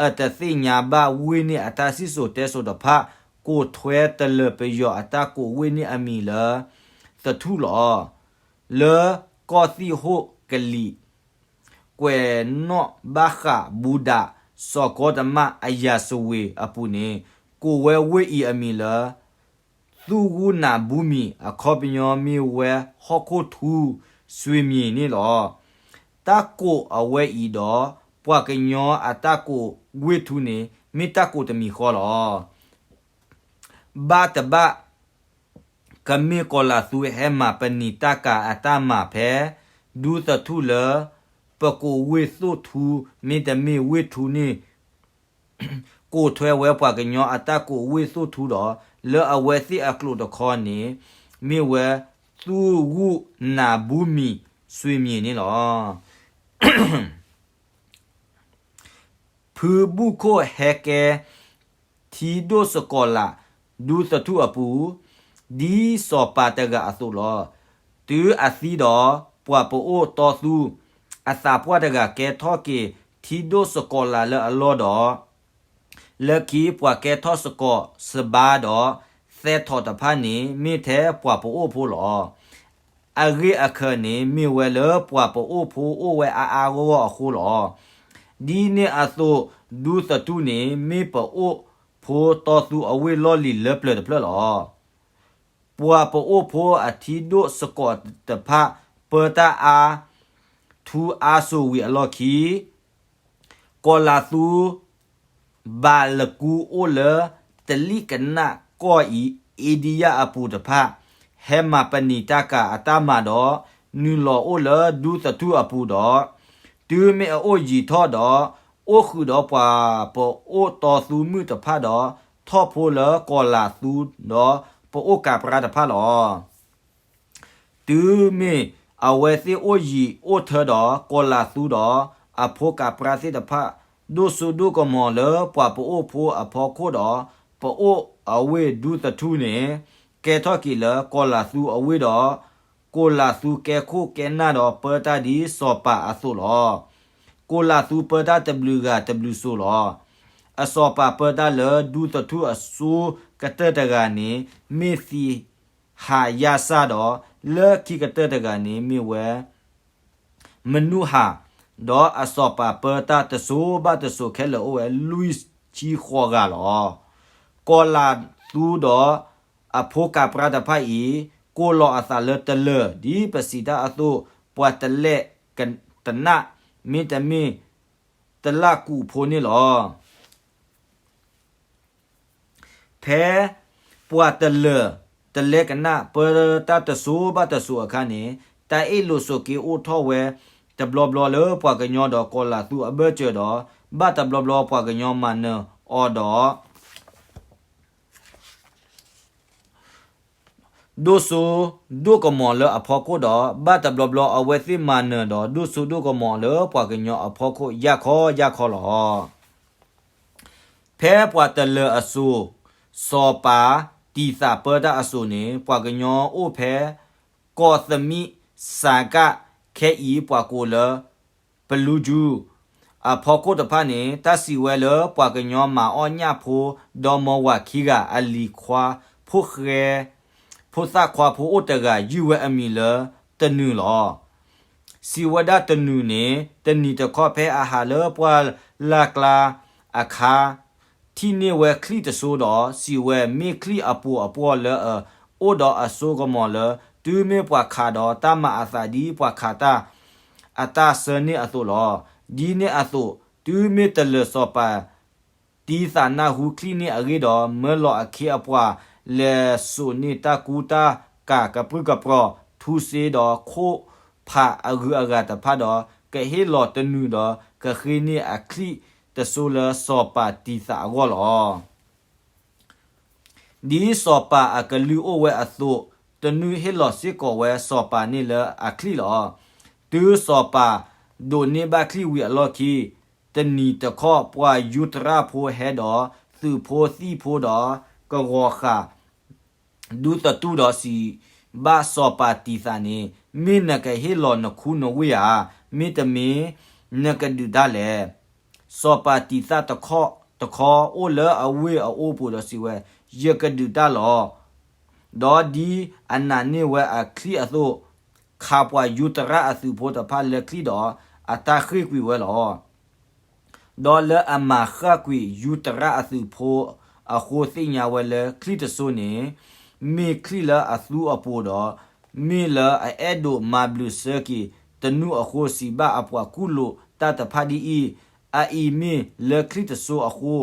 အတသ့ၣ်ညါဘၣ်ဝ့ၢ်န့ၣ်အတၢ်စံၣ်စိၤတဲစိၤတဖၣ် ကိးထွဲတလၢၤပယီၤအတၢ်ကိးဝ့ၢ်န့ၣ်အမံၤလၢ သထူၣ်လီၤ. လၢကီၢ်သံၣ်ဟိၣ်ကလံၤ ကွဲးနီၣ်ဘၣ်ဃးဘူဒး စီၤကီတမၣ်အရာဇဝင်အပူၤန့ၣ် ကိးဝဲဝ့ၢ်အံၤအမံၤလၢ သူၣ်ဂူၢ်နၢ်ဘူမံၤ အခီပညီမ့ၢ်ဝဲဟီၣ်ခိၣ်ထူ စွ့ၤမံၤန့ၣ်လီၤ. တၢ်ကိးအဝဲအံၤဒီး ပှၤကညီအတၢ်ကိးဝ့ၢ်ထူန့ၣ် မ့ၢ်တၢ်ကိးတမံၤဃီလီၤ. ဘၣ်တဘၣ် ကမ့ၢ်ကီၤလၤသူဟဲမၤပနံာ်တၢ်ကၤအတၢ်မၤဖဲ ဒူသထူၣ်လၢ ပကိးဝ့ၢ်သိၣ်ထူ မ့တမ့ၢ်ဝ့ၢ်ထူန့ၣ် ကိးထွဲဝဲပှၤကညီအတၢ်ကိးဝ့ၢ်သိၣ်ထူဒီး လၢအဝဲသ့ၣ်အကျိာ်တခီန့ၣ် မ့ၢ်ဝဲသူၣ်ဂူၢ်နၢ်ဘူမံၤ စွ့ၤမံၤန့ၣ်လီၤ. ဖုဘူၣ်ခိၣ်ဟဲကဲ ထံဒိၣ်စကီးလး ဒူသထူၣ်အပူၤ ဒ်စီၤပၤတဂၤအသိးလီၤ. တုၤအသံဒီး ပှၤပအိၣ်တီသူ အသးပှၢ်တဂၤကဲထီၣ်က့ၤ ထံဒိၣ်စကီးလးလၢအလီၢ်ဒီး လၢခံပှၤကဲထီၣ်စကီးစဘါဒီး သဲထီၣ်တဖၣ်န့ၣ် မ့ၢ်ထဲပှၤပအိၣ်ဖိလီၤ. အဂ့ၢ်အခၢးန့ၣ် မ့ၢ်ဝဲလၢပှၤပအိၣ်ဖိအိၣ်ဝဲအါအါဂီၢ်ဂီၢ်အဃိလီၤ. ဒ်န့ၣ်အသိး ဒူသထူၣ်န့ၣ် မ့ၢ်ပအိၣ်ဖိတီသူအဝ့ၢ်လီၢ်လံၤလၢပျၢၤတဖျၢၣ်လီၤ. ပှၤပအိၣ်ဖိအထံဒိၣ်စကီးတဖၣ် ပၢတၢ်အါ ထူအါစိၤဝံၤအလီၢ်ခံ ကီၤလၤသူ ဘၣ်လကူအိၣ်လၢ တလံၣ်ကနၣ်ကီၢ်အံၤ အ့ဒံယၣ်အပူၤတဖၣ် ဟဲမၤပနံာ်တၢ်ကၤအတၢ်မၤဒီး နုာ်လီၤအိၣ်လၢဒူသထူၣ်အပူၤဒီး တုၤမ့ၢ်အအိၣ်ယံာ်ထီၣ်ဒီး အိၣ်ဃုာ်ဒီးပှၤပအိၣ်တီသူမုၣ်တဖၣ်ဒီး ထီၣ်ဖိလၢကီၤလၤသူဒီးပအိၣ်ကးပြါတဖၣ်လီၤ. တုၤမ့ၢ်အဝဲသ့ၣ်အိၣ်ယံာ်အိၣ်ထၢဒီး ကီၤလၤသူဒီးအဖိကးပြါသ့ၣ်တဖၣ် ဒိၣ်စိဒိၣ်ကမီၤလၢပှၤပအိၣ်ဖိအဖီခိၣ်ဒီး ပအိၣ်အဝ့ၢ်ဒူသထူၣ်န့ၣ် ကဲထီၣ်က့ၤလၢကီၤလၤသူအဝ့ၢ်ဒီး ကီၤလၤသူကဲခိၣ်ကဲနၢ်ဒီးပၢတၢ်ဒ်စီၤပၤအသိးလီၤ. ကီၤလၤသူပၢတၢ်တဘျုးဂၤတဘျုးစိၤလီၤ. အစီၤပၤပၢတၢ်လၢဒူသထူၣ်အစိကတၢၢ်တဂၤန့ၣ် မ့ၢ်သံဟးယါစၢ်ဒီး လၢခံကတၢၢ်တဂၤန့ၣ်မ့ၢ်ဝဲ မနုၤဟၣ်, ဒီးအစီၤပၤပၢတၢ်တစိၤဘၣ်တစိၤခဲလၢာ်အိၣ်ဝဲလွံၢ်ဆံဃိးဂၤလီၤ. ကီၤလၤသူဒီးအဖိကးပြါတဖၣ်အံၤ ကိးလီၤအသးလၢတလၢၢ် ဒ်ပစံးတၢ်အသိး ပှၤတလဲၣ်တနၣ် မ့တမ့ၢ်တလၣ်ကူးဖိန့ၣ်လီၤ. ဖဲပှၤတလၢၢ်တလဲကနၣ် ပၢတၢ်တစိၤဘၣ်တစိၤအခါန့ၣ် တၢ်အ့ၣ်လိာ်ဆိးက့အိၣ်ထီၣ်ဝဲ တဘျီဘျီလၢပှၤကညီဒီးကီၤလၤသူအဘၢၣ်စၢၤဒီး ဘၣ်တဘျီဘျီပှၤကညီမၤနၢၤအီၤဒီး ဒိၣ်စိဒိၣ်ကမီၤလၢအဖီခိၣ်ဒီး ဘၣ်တဘျီဘျီအဝဲသ့ၣ်မၤနၢၤဒီး ဒိၣ်စိဒိၣ်ကမီၤလၢပှၤကညီအဖီခိၣ်ယၢ်ခီယၢ်ခီလီၤ. ဖဲပှၤတလၢၢ်အစိၤ စီၤပၤတံာ်သးပၢတၢ်အစိၤန့ၣ် ပှၤကညီအိၣ်ဖဲ ကီၢ်သမံးစၤကၣ် ခဲအံၤပှၤကိးလၢ ပလူးကၠူ အဖီခိၣ်တဖၣ်န့ၣ် တၢ်စံးဝဲလၢပှၤကညီမၤအီၣ်ညၣ်ဖိ ဒီမါဝၤခံဂၤအလံၤခွါ ဖိၣ်ဃဲ ဖိသၣ်ခွါဖိအိၣ်တဂၤ ယုၢ်ဝဲအမံၤလၢတနုာ်လီၤ. စံးဝဲဒၣ်တနုာ်န့ၣ် တနံၤတခီဖဲအဟးလၢပှၢ်လၢ်ကျါအခါ ထံၣ်န့ၢ်ဝဲချံၣ်တစိဒီး စံးဝဲ မ့ၢ်ချံၣ်အပိာ်အပှီၢ်လၢအအိၣ်ဒီးအစိကမီၤလၢ တုၤမ့ၢ်ပှၤခးဒီးတၢ်မၤအသးဒ်ပှၤခးတၢ် အတၢ်ဆၢန့ၣ်အသိးလီၤ. ဒ်န့ၣ်အသိး တုၤမ့ၢ်တလၢၢ်စီၤပၤ တံာ်သးနၢ်ဟူချံၣ်န့ၣ်အဂ့ၢ်ဒီး မၢလီၤအခ့အပှၤ လဲၤစိာ်န့ၢ်တၢ်ကူတၢ်ကၤကပြုၢ်ကပြီၤ ထူစ့ဒီးခိၣ်ဖးအဂုၤအဂၤတဖၣ်ဒီး ကဟ့ၣ်လီၤတနုာ်ဒီး ကဃ့န့ၢ်အချံၣ်တစိလၢစီၤပၤတံာ်သးအဂီၢ်လီၤ. ဒ်စီၤပၤအကလုၢ်အိၣ်ဝဲအသိး တနုာ်ဟ့ၣ်လီၤစ့ၢ်ကီးဝဲစီၤပၤန့ၣ်လၢအချံၣ်လီၤ. တုၤစီၤပၤဒိးန့ၢ်ဘၣ်ချံၣ်ဝံၤအလီၢ်ခံ တနံၤတခီ ပှၤယူးတရၣ်ဖိဟဲဒီးသုးဖိသံၣ်ဖိဒီးကဝီၤဃာ် ဒူသထူၣ်ဒီးစံးဘၣ်စီၤပၤတံာ်သးန့ၣ် မ့ၢ်နကဟ့ၣ်လီၤနခူနဝ့ၢ်ဧါ, မ့တမ့ၢ် နကဒုးတၢ်လဲၣ်. စီၤပၤတံာ်သးတခီ အိၣ်လၢအဝ့ၢ်အအိၣ်ပူၤဒီးစံးဝဲ, ယကဒုးတၢ်လီၤ. ဒီးဒ်အနာ်န့ၢ်ဝဲအချံၣ်အသိး, ခးပှၤယူးတရၣ်အသုးဖိတဖၣ်လၢချံၣ်ဒီး အတၢ်ဃ့ၢ်ကွံာ်ဝဲလီၤ. ဒီးလၢအမၤဃၣ်ကွံာ်ယူးတရၣ်အသုးဖိ အဃိသ့ၣ်ညါဝဲလၢချံၣ်တစိန့ၣ် မ့ၢ်ချံၣ်လၢအသူအပူၤဒီး မ့ၢ်လၢအအဲၣ်ဒိးမၤဘျုးစၢက့ၤတနူအဃိ စံးဘၣ်အပှၤကူၣ်လိာ်တၢ်တဖၣ်ဒ်အံၤ, အအံၤမ့ၢ်လၢချံၣ်တစိအဃိ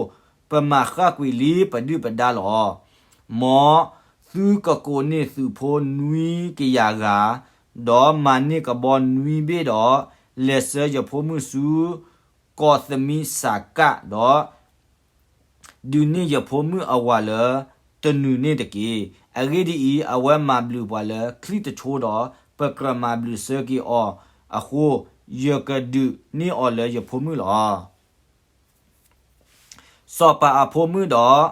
ပမၤဃၣ်ကွံာ်လံပဒုၣ်ပဒါလီၤ. မ်သုကကိးန့ၢ်သုးဖိနွံကယၤဂၤ, ဒီးမၤန့ၢ်ကဘီနွံဘ့ၣ်ဒီး လဲၤဆှၢယဖိမုၣ်ဆူကီၢ်သမံစၤကၣ်ဒီး ဒုးန့ၢ်ယဖိမုၣ်အဝၤလၢတနုာ်န့ၣ်တက့ၢ်. အဂ့ၢ်ဒ်အံၤ, အဝဲမၤဘျုးပှၤလၢချံၣ်တစိဒီး ပကြၢးမၤဘျုးစၢက့ၤအီၤအဃိ, ယကဒုးန့ၢ်အီၤလၢယဖိမုၣ်လီၤ. စီၤပၤအဖိမုၣ်ဒီး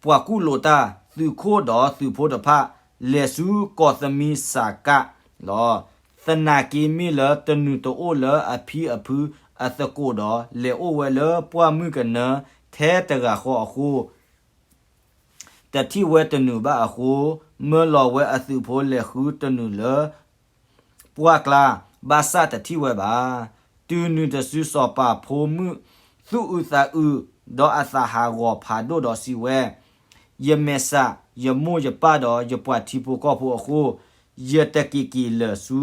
ပှၤကူၣ်လိာ်တၢ်, သုးခိၣ်ဒီးသုးဖိတဖၣ် လဲၤဆူကီၢ်သမံစၤကၣ်လီၤ. သနာ်က့မ့ၢ်လၢတနုာ်တအိၣ်လၢအဖံအဖုအသကိးဒီး လဲၤအိၣ်ဝဲလၢပှၢ်မုၢ်ကနၢထဲတဂၤဃီအဃိ တထံၣ်ဝဲတနုာ်ဘၣ်အဃိ, မၢလီၤဝဲအသုးဖိလဲၤဃုတနုာ်လၢ ပှၢ်ကျါ, ဘၣ်ဆၣ်တထံၣ်ဝဲဘၣ်. တုၤနုၤတစုစီၤပၤဖိမုၣ်သူၣ်အုးသးအုး, ဒီးအသးဟးဂီၤဖးဒိၣ်ဒီးစံးဝဲ, ယမဲာ်ဆှး, ယမိၢ်ယပၢ်ဒီးယပှၤထံဖိကီၢ်ဖိအဃိ, ယတက့ၤက့ၤလၢာ်ဆူ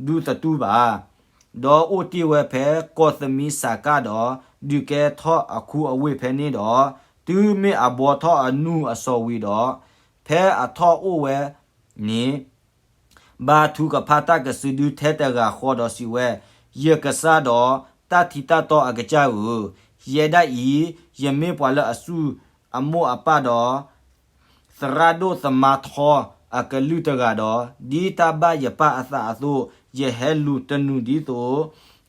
ဒူသတူၢ်ဘၣ်. ဒီးအိၣ်တ့ၢ်ဝဲဖဲကီၢ်သမံစၤကၣ်ဒီး ဒုးကဲထီၣ်အခူအဝ့ၢ်ဖဲန့ၣ်ဒီး, တုၤမ့ၢ်အဘှီထီၣ်အနူၢ်အစီၤဝံၤဒီး, ဖဲအထီၣ်အိၣ်ဝဲန့ၣ် ဘါထုကဖၣ်တၢ်ကစုဒုထဲတဂၤဃီဒီးစံးဝဲ, ယကစၢ်ဒီးတၢ်ထံတၢ်တီအကစၢ်ဧၢ, ယဲဒၣ်အံၤ ယမ့ၢ်ပှၤလၢအဆူၣ်အမိၢ်အပၢ်ဒီး သရၣ်ဒိၣ်သမါထီအကလုၢ်တဂၤဒီး, ဒ်တၢ်ဘၣ်ယပၢ်အသးအသိး, ယဟဲလူၤတနုာ်ဒ်သိး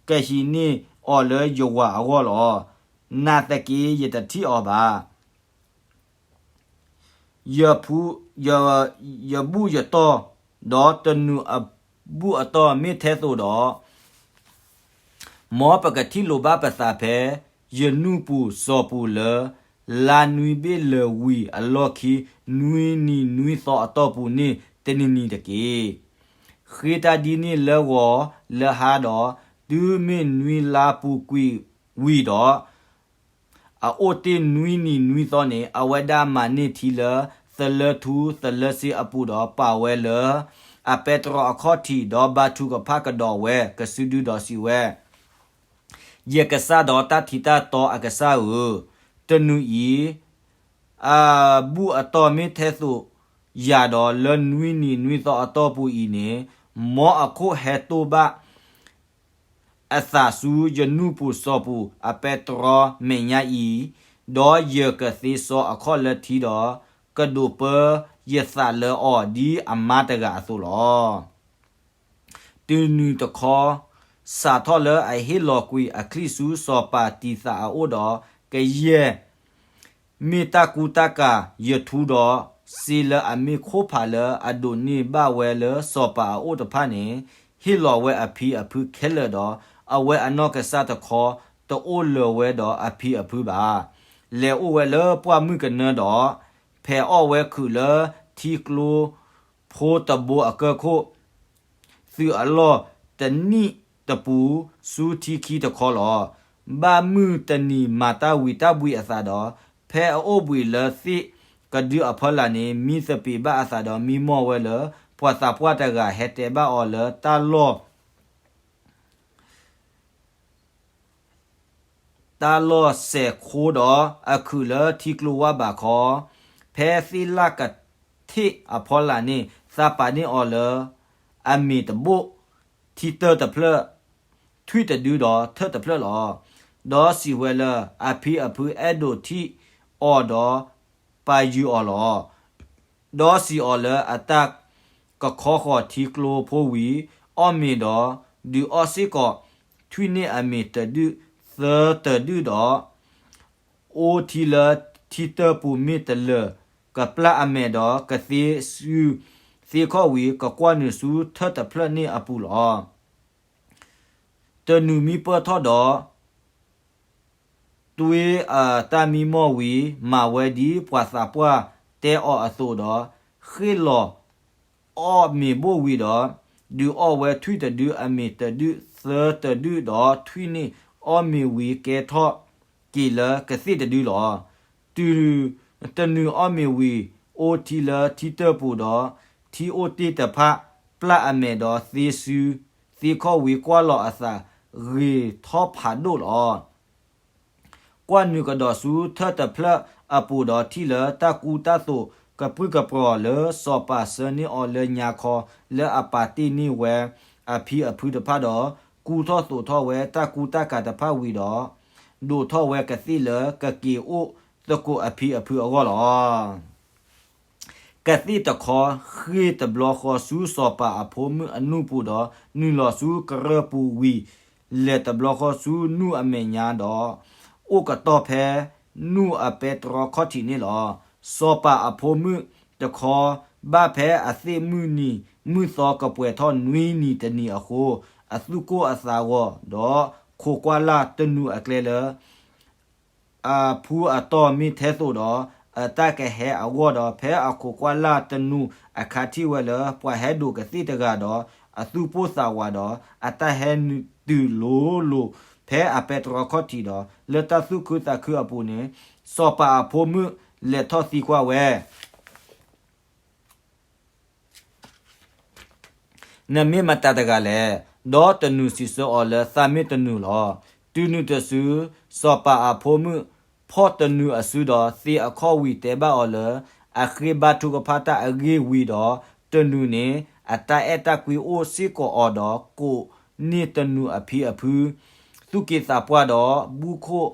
ကဟံးန့ၢ်အီၤလၢယဝၤအဂီၢ်လီၤ. နာ်သက့ယတထံၣ်အီၤဘၣ်. ယဘူၣ်ယတီၢ်, ဒီးတနုာ်အဘူၣ်အတီၢ်မ့ၢ်ထဲသိးဒီး, မ်ပကထံၣ်လိာ်ဘၣ်ပသးဖဲ ယနူၢ်ပူၤစီၤပူၤလၢ လါနွံဘ့ၣ်လၢာ်ဝံၤအလီၢ်ခံ နွံနံၤနွံသီအတီၢ်ပူၤန့ၣ်တနံၤနံၤတက့ၢ်. ဃ့တၢ်ဒ်န့ၣ်လၢဂီၤလၢဟါဒီး, တုၤမ့ၢ်နွံလါပူၤကွံာ်ဝံၤဒီး အအိၣ်တ့ၢ်နွံနံၤနွံသီန့ၣ် အဝဲဒၣ်မၤန့ၢ်ထံလၢသလၢထူသလၢစ့အပူၤဒီး ပာ်ဝဲလၢအပဲတြီအခီၣ်ထံး, ဒီးဘါထုကဖၣ်ကဒီးဝဲကစုဒုဒီးစံးဝဲ, ယကစၢ်ဒီးတၢ်ထံတၢ်တီအကစၢ်ဧၢ, တနုာ်အံၤ အဘူၣ်အတီၢ်မ့ၢ်ထဲသိးယၤဒီး လၢနွံနံၤနွံသီအတီၢ်ပူၤအံၤန့ၣ်, မ်အခိၣ်ဟဲတိၢ်ဘၣ် အသးဆူယနူၢ်ပူၤစီၤပူၤအပဲတြီမဲာ်ညါအံၤ, ဒီးယကသ့စီအခီၣ်လၢထံဒီး, ကဒိးပၢယသးလၢအီၤဒ်အမါတဂၤအသိးလီၤ. တုၤနုၤတခီ, စးထီၣ်လၢအဟ့ၣ်လီၤကွံာ်အချံၣ်ဆူစီၤပၤတံၤသးအအိၣ်ဒီး, ကယဲၢ် မ့ၢ်တၢ်ကူတၢ်ကၤယထူဒီး, စ့လၢအမ့ၢ်ခိၣ်ဖးလၢအဒိးန့ၢ်ဘၣ်ဝဲလၢစီၤပၤအအိၣ်တဖၣ်န့ၣ်, ဟ့ၣ်လီၤဝဲအဖံအဖုခဲလၢာ်ဒီး, အဝဲအနီၢ်ကစၢ်တခီတအိၣ်လၢၤဝဲဒီးအဖံအဖုဘၣ်. လဲၤအိၣ်ဝဲလၢပှၢ်မုၢ်ကနၢဒီး, ဖဲးအီၣ်ဝဲခုးလၢထံကျိဖိတဘိအကၢၢ်ခိၣ် သုးအလီၢ်တနံၣ်တပူၤဆူထံခံတခီလီၤ. ဘၣ်မုၢ်တနံၤမၤတၢ်ဝံၤတၢ်ဘှံးအသးဒီး, ဖဲအအိၣ်ဘှံးလၢသ့ၣ်ကဒုအဖီလာ်န့ၣ်, မံသပ့ၤဘၣ်အသးဒီးမံမီၢ်ဝဲလၢ ပှၤသးပှၢ်တဂၤဟဲတဲဘၣ်အီၤလၢတၢ်လီၢ် တၢ်လီၢ်စဲးခိဒီး အခုးလၢထံကျိဝါဘးခီ, ဖဲသ့ၣ်လၣ်ကထ့ၣ်အဖီလာ်န့ၣ် သးပာ်န့ၢ်အီၤလၢအမ့ၤတဘိၣ်, ထံတၢၢ်တဖျၢၣ်, ထွံၣ်တဒုဒီးထၢၣ်တဖျၢၣ်လီၤ. ဒီးစံးဝဲလၢအဖံအဖုအဲၣ်ဒိးထံၣ်အီၤဒီးပာ်ယုာ်အီၤလီၤ. ဒီးစံးအီၤလၢအတၢ်ကခီဃီၤထံကျိဖိဝံၤ, အီၣ်မ့ၤဒီးဒုးအီၣ်စ့ၢ်ကီးထွံၣ်န့ၢ်အမ့ၤတဒုၣ်သၢတဒုၣ်ဒီး အိၣ်ထံလၢထံတၢၢ်ပူၤမ့ၢ်တလၢာ်, ကပျၢ်အမဲာ်ဒီးကသ့စုသ့ခီၣ်ဝံၤ ကကွၢ်နုာ်ဆူထၢၣ်တဖျၢၣ်န့ၣ်အပူၤလီၤ. တနုာ်မံပၢၢ်ထီၣ်ဒီး တွ့အတၢ်မံမီၢ်ဝံၤ မၤဝဲဒ်ပှၤသးပှၢ်တဲအီၤအသိးဒီး ဃ့ၣ်လီၤအီၣ်မ့ၤဘိၣ်ဝံၤဒီး ဒုးအီၣ်ဝဲထွံၣ်တဒုအမ့ၤတဒုၣ်သၢတဒုၣ်ဒီးထွံၣ်န့ၣ်အီၣ်မ့ၤဝံၤကဲထီၣ်က့ၤလၢကသ့ၣ်တဒုလီၤ. တုၤ တနုာ်အီၣ်မ့ၤဝံၤ အိၣ်ထံလၢထံတၢၢ်ပူၤဒီး ထံအိၣ်တ့ၢ်တဖၣ် ပျၢ်အမဲာ်ဒီးသ့စု သ့ခီၣ်ဝံၤကွၢ်လီၤအသး ဂ့ၤထီၣ်ဖးဒိၣ်လီၤ. ကွၢ်နုာ်ကဒီးဆူထၢၣ်တဖျၢၣ်အပူၤဒီးထံၣ်လၢတၢ်ကူတၢ်သိးကပြုၢ်ကပြီၤလၢ စီၤပၤဆှၢန့ၢ်အီၤလၢညါခီ လၢအပာ်တ့ၢ်န့ၢ်ဝဲအဖံအဖုတဖၣ်ဒီး ကူထီၣ်သိးထီၣ်ဝဲတၢ်ကူတၢ်ကၤတဖၣ်ဝံၤဒီး ဒိးထီၣ်ဝဲကသ့ၣ်လၢကက့ၤအိၣ်သကိးအဖံအဖုအဂီၢ်လီၤ. ကသ့ၣ်တခီ ဃ့ၢ်တဘျီဃီဆူစီၤပၤအဖိမုၣ်အနူၢ်ပူၤဒီး နုာ်လီၤဆူကရၢၢ်ပူၤဝံၤ လဲၤတဘျီဃီဆူနူၢ်အမဲာ်ညါဒီး အိၣ်ကတီၢ်ဖဲနူၢ်အပဲတြီခီၣ်ထံးန့ၣ်လီၤ. စီၤပၤအဖိမုၣ်တခီ ဘၣ်ဖဲအသ့ၣ်မုၢ်နံၤ မုၢ်သီကပှဲၤထီၣ်နွံနံၤတနံၤအဃိ အသူၣ်ကိၢ်အသးဂီၤဒီး ခိးကွၢ်လၢ်တနူၤအကျဲလၢ အဖူအတီၢ်မ့ၢ်ထဲသိးဒီး အတၢ်ကဟဲအဂီၢ်ဒီး ဖဲအခိးကွၢ်လၢ်တနူၤအခါထံၣ်ဝဲလၢ ပှၤဟဲဒိးကသ့ၣ်တဂၤဒီး အသူၣ်ပိၢ်သးဝးဒီး အတၢ်ဟဲတုၤလိၤလိၤ ဖဲအပဲတြီခီၣ်ထံးဒီး လၢတၢ်သူၣ်ခုသးခုအပူၤန့ၣ် စီၤပၤအဖိမုၣ်လဲၤထီၣ်သံကွၢ်ဝဲ နမ့ၢ်မတၤတဂၤလဲၣ်. ဒီးတနူၤစံးဆၢအီၤလၢ သးမ့ၢ်တနူၤလီၤ. တုၤနုၤတစု စီၤပၤအဖိမုၣ် ဖီၣ်တနူၤအစုဒီး သ့အခီၣ်ဝံၤတဲဘၣ်အီၤလၢ အဃ့ဘါထုကဖၣ်တၢ်အဂ့ၢ်ဝံၤဒီး တနူၤန့ၣ် အတၢ်အဲၣ်တၢ်ကွံအိၣ်စ့ၢ်ကီးအီၤဒီး ကိးန့ၢ်တနူၤအဖံအဖု သူၣ်က့သးပှၢ်ဒီး ဘူၣ်ခိၣ်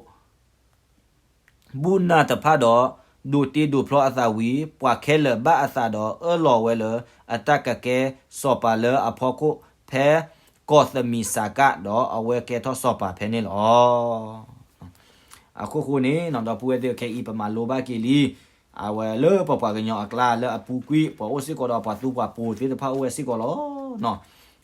ဘူၣ်နၢ်တဖၣ်ဒီး ဒိးတ့ဒိးဖျီအသးဝံၤ ပှၤခဲလၢာ်ဘၣ်အသးဒီး အၢၣ်လီၤဝဲလၢ အတၢ်ကကဲစီၤပၤလၢအဖီခိၣ် ဖဲကီၢ်သမံးစးကး ဒီးအဝဲကဲထီၣ်စီၤပၤဖဲန့ၣ်လီၤ. အခိၣ်ဃိန့ၣ် ဒီပုၢ်ဝဲၢ်သ့ၣ်ခဲအံၤ ပမၤလိဘၣ်က့ၤလံ အဝဲလၢပပှၤကညီအကျါလၢအပူၤကွံာ် ပှၤအိၣ်စ့ၢ်ကီးဒီးပှၤသူပှၤပိၤသ့ၣ်တဖၣ်အိၣ်ဝဲစ့ၢ်ကီးလီၤ.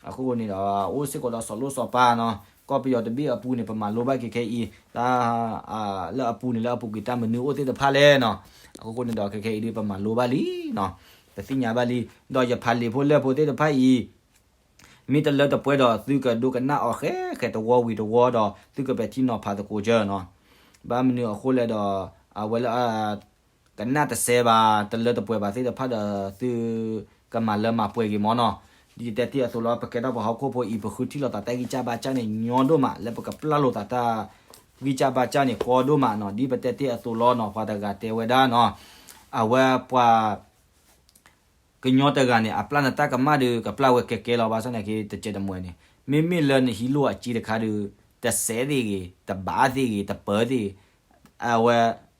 အခိၣ်ဃိန့ၣ်ဒီး အိၣ်စ့ၢ်ကီးဒီးစီၤလိၣ်စီၤပၤနီၤ ကီၢ်ပယီၤတဘ့ၣ်အပူၤန့ၣ် ပမၤလိဘၣ်က့ၤခဲအံၤ တၢ် လၢအပူၤန့ၣ် လၢအပူၤကွံာ်တၢ်မနုၤအိၣ်သ့ၣ်တဖၣ်လဲၣ်နီၤ. အခိၣ်ဃိန့ၣ်ဒီးခဲခဲအံၤဒ်ပမၤလိဘၣ်လံနီၤ ပသ့ၣ်ညါဘၣ်လံ ဒီးယဖးလံာ်ဖိလဲၢ်ဖိသ့ၣ်တဖၣ်အံၤ မ့ၢ်တလၢတပှဲၤဒီး သုကဒိကနၣ်အီၤဃဲဃဲတဝီဝံၤတဝီဒီး သုကပဲာ်ထံနီၤဖးသကိးကၢနီၤ. ဘၣ်မနုၤအဃိလဲၣ်ဒီး အဝဲလၢ ကနၣ်တစဲးဘၣ် တလၢတပှဲၤဘၣ်သ့ၣ်တဖၣ်ဒီး သုကမၤလၢမၤပှဲၤဂ့ၤမၢ်နီၤ. ဒ်ယတဲတ့ၢ်အသိးလီၤ ပကဲထီၣ်ပှၤဟီၣ်ခိၣ်ဖိအံၤ ပဃုထံၣ်လိာ်သးတၢ်ဂံၢ်စၢ်ဘါစၢ်န့ၣ် ညီဒိၣ်မး လၢပကပျၢ်လိာ်သးတၢ်ဂံၢ်စၢ်ဘါစၢ်န့ၣ် ကီဒိၣ်မးနီၤ. ဒ်ပတဲတ့ၢ်အသိးလီၤနီၤ ပှၤတဂၤတဲဝဲဒၣ်နီၤ အဝဲပှၤ ကညီတဂၤန့ၣ် အပျၢ်နတၢ်ကမၣ်ဒီး ကပျၢ်ဝဲကဲကဲလီၤ ဘၣ်ဆၣ်န့ၣ်က့ တစဲးတမှဲၤန့ၣ် မ့မ့ၢ်လၢနဟံးလိာ်အစ့တခါဒီး တစဲးသ့ၣ်ဂ့ၤ တဘးသ့ၣ်ဂ့ၤ တပၢၤသ့ၣ်ဂ့ၤ အဝဲ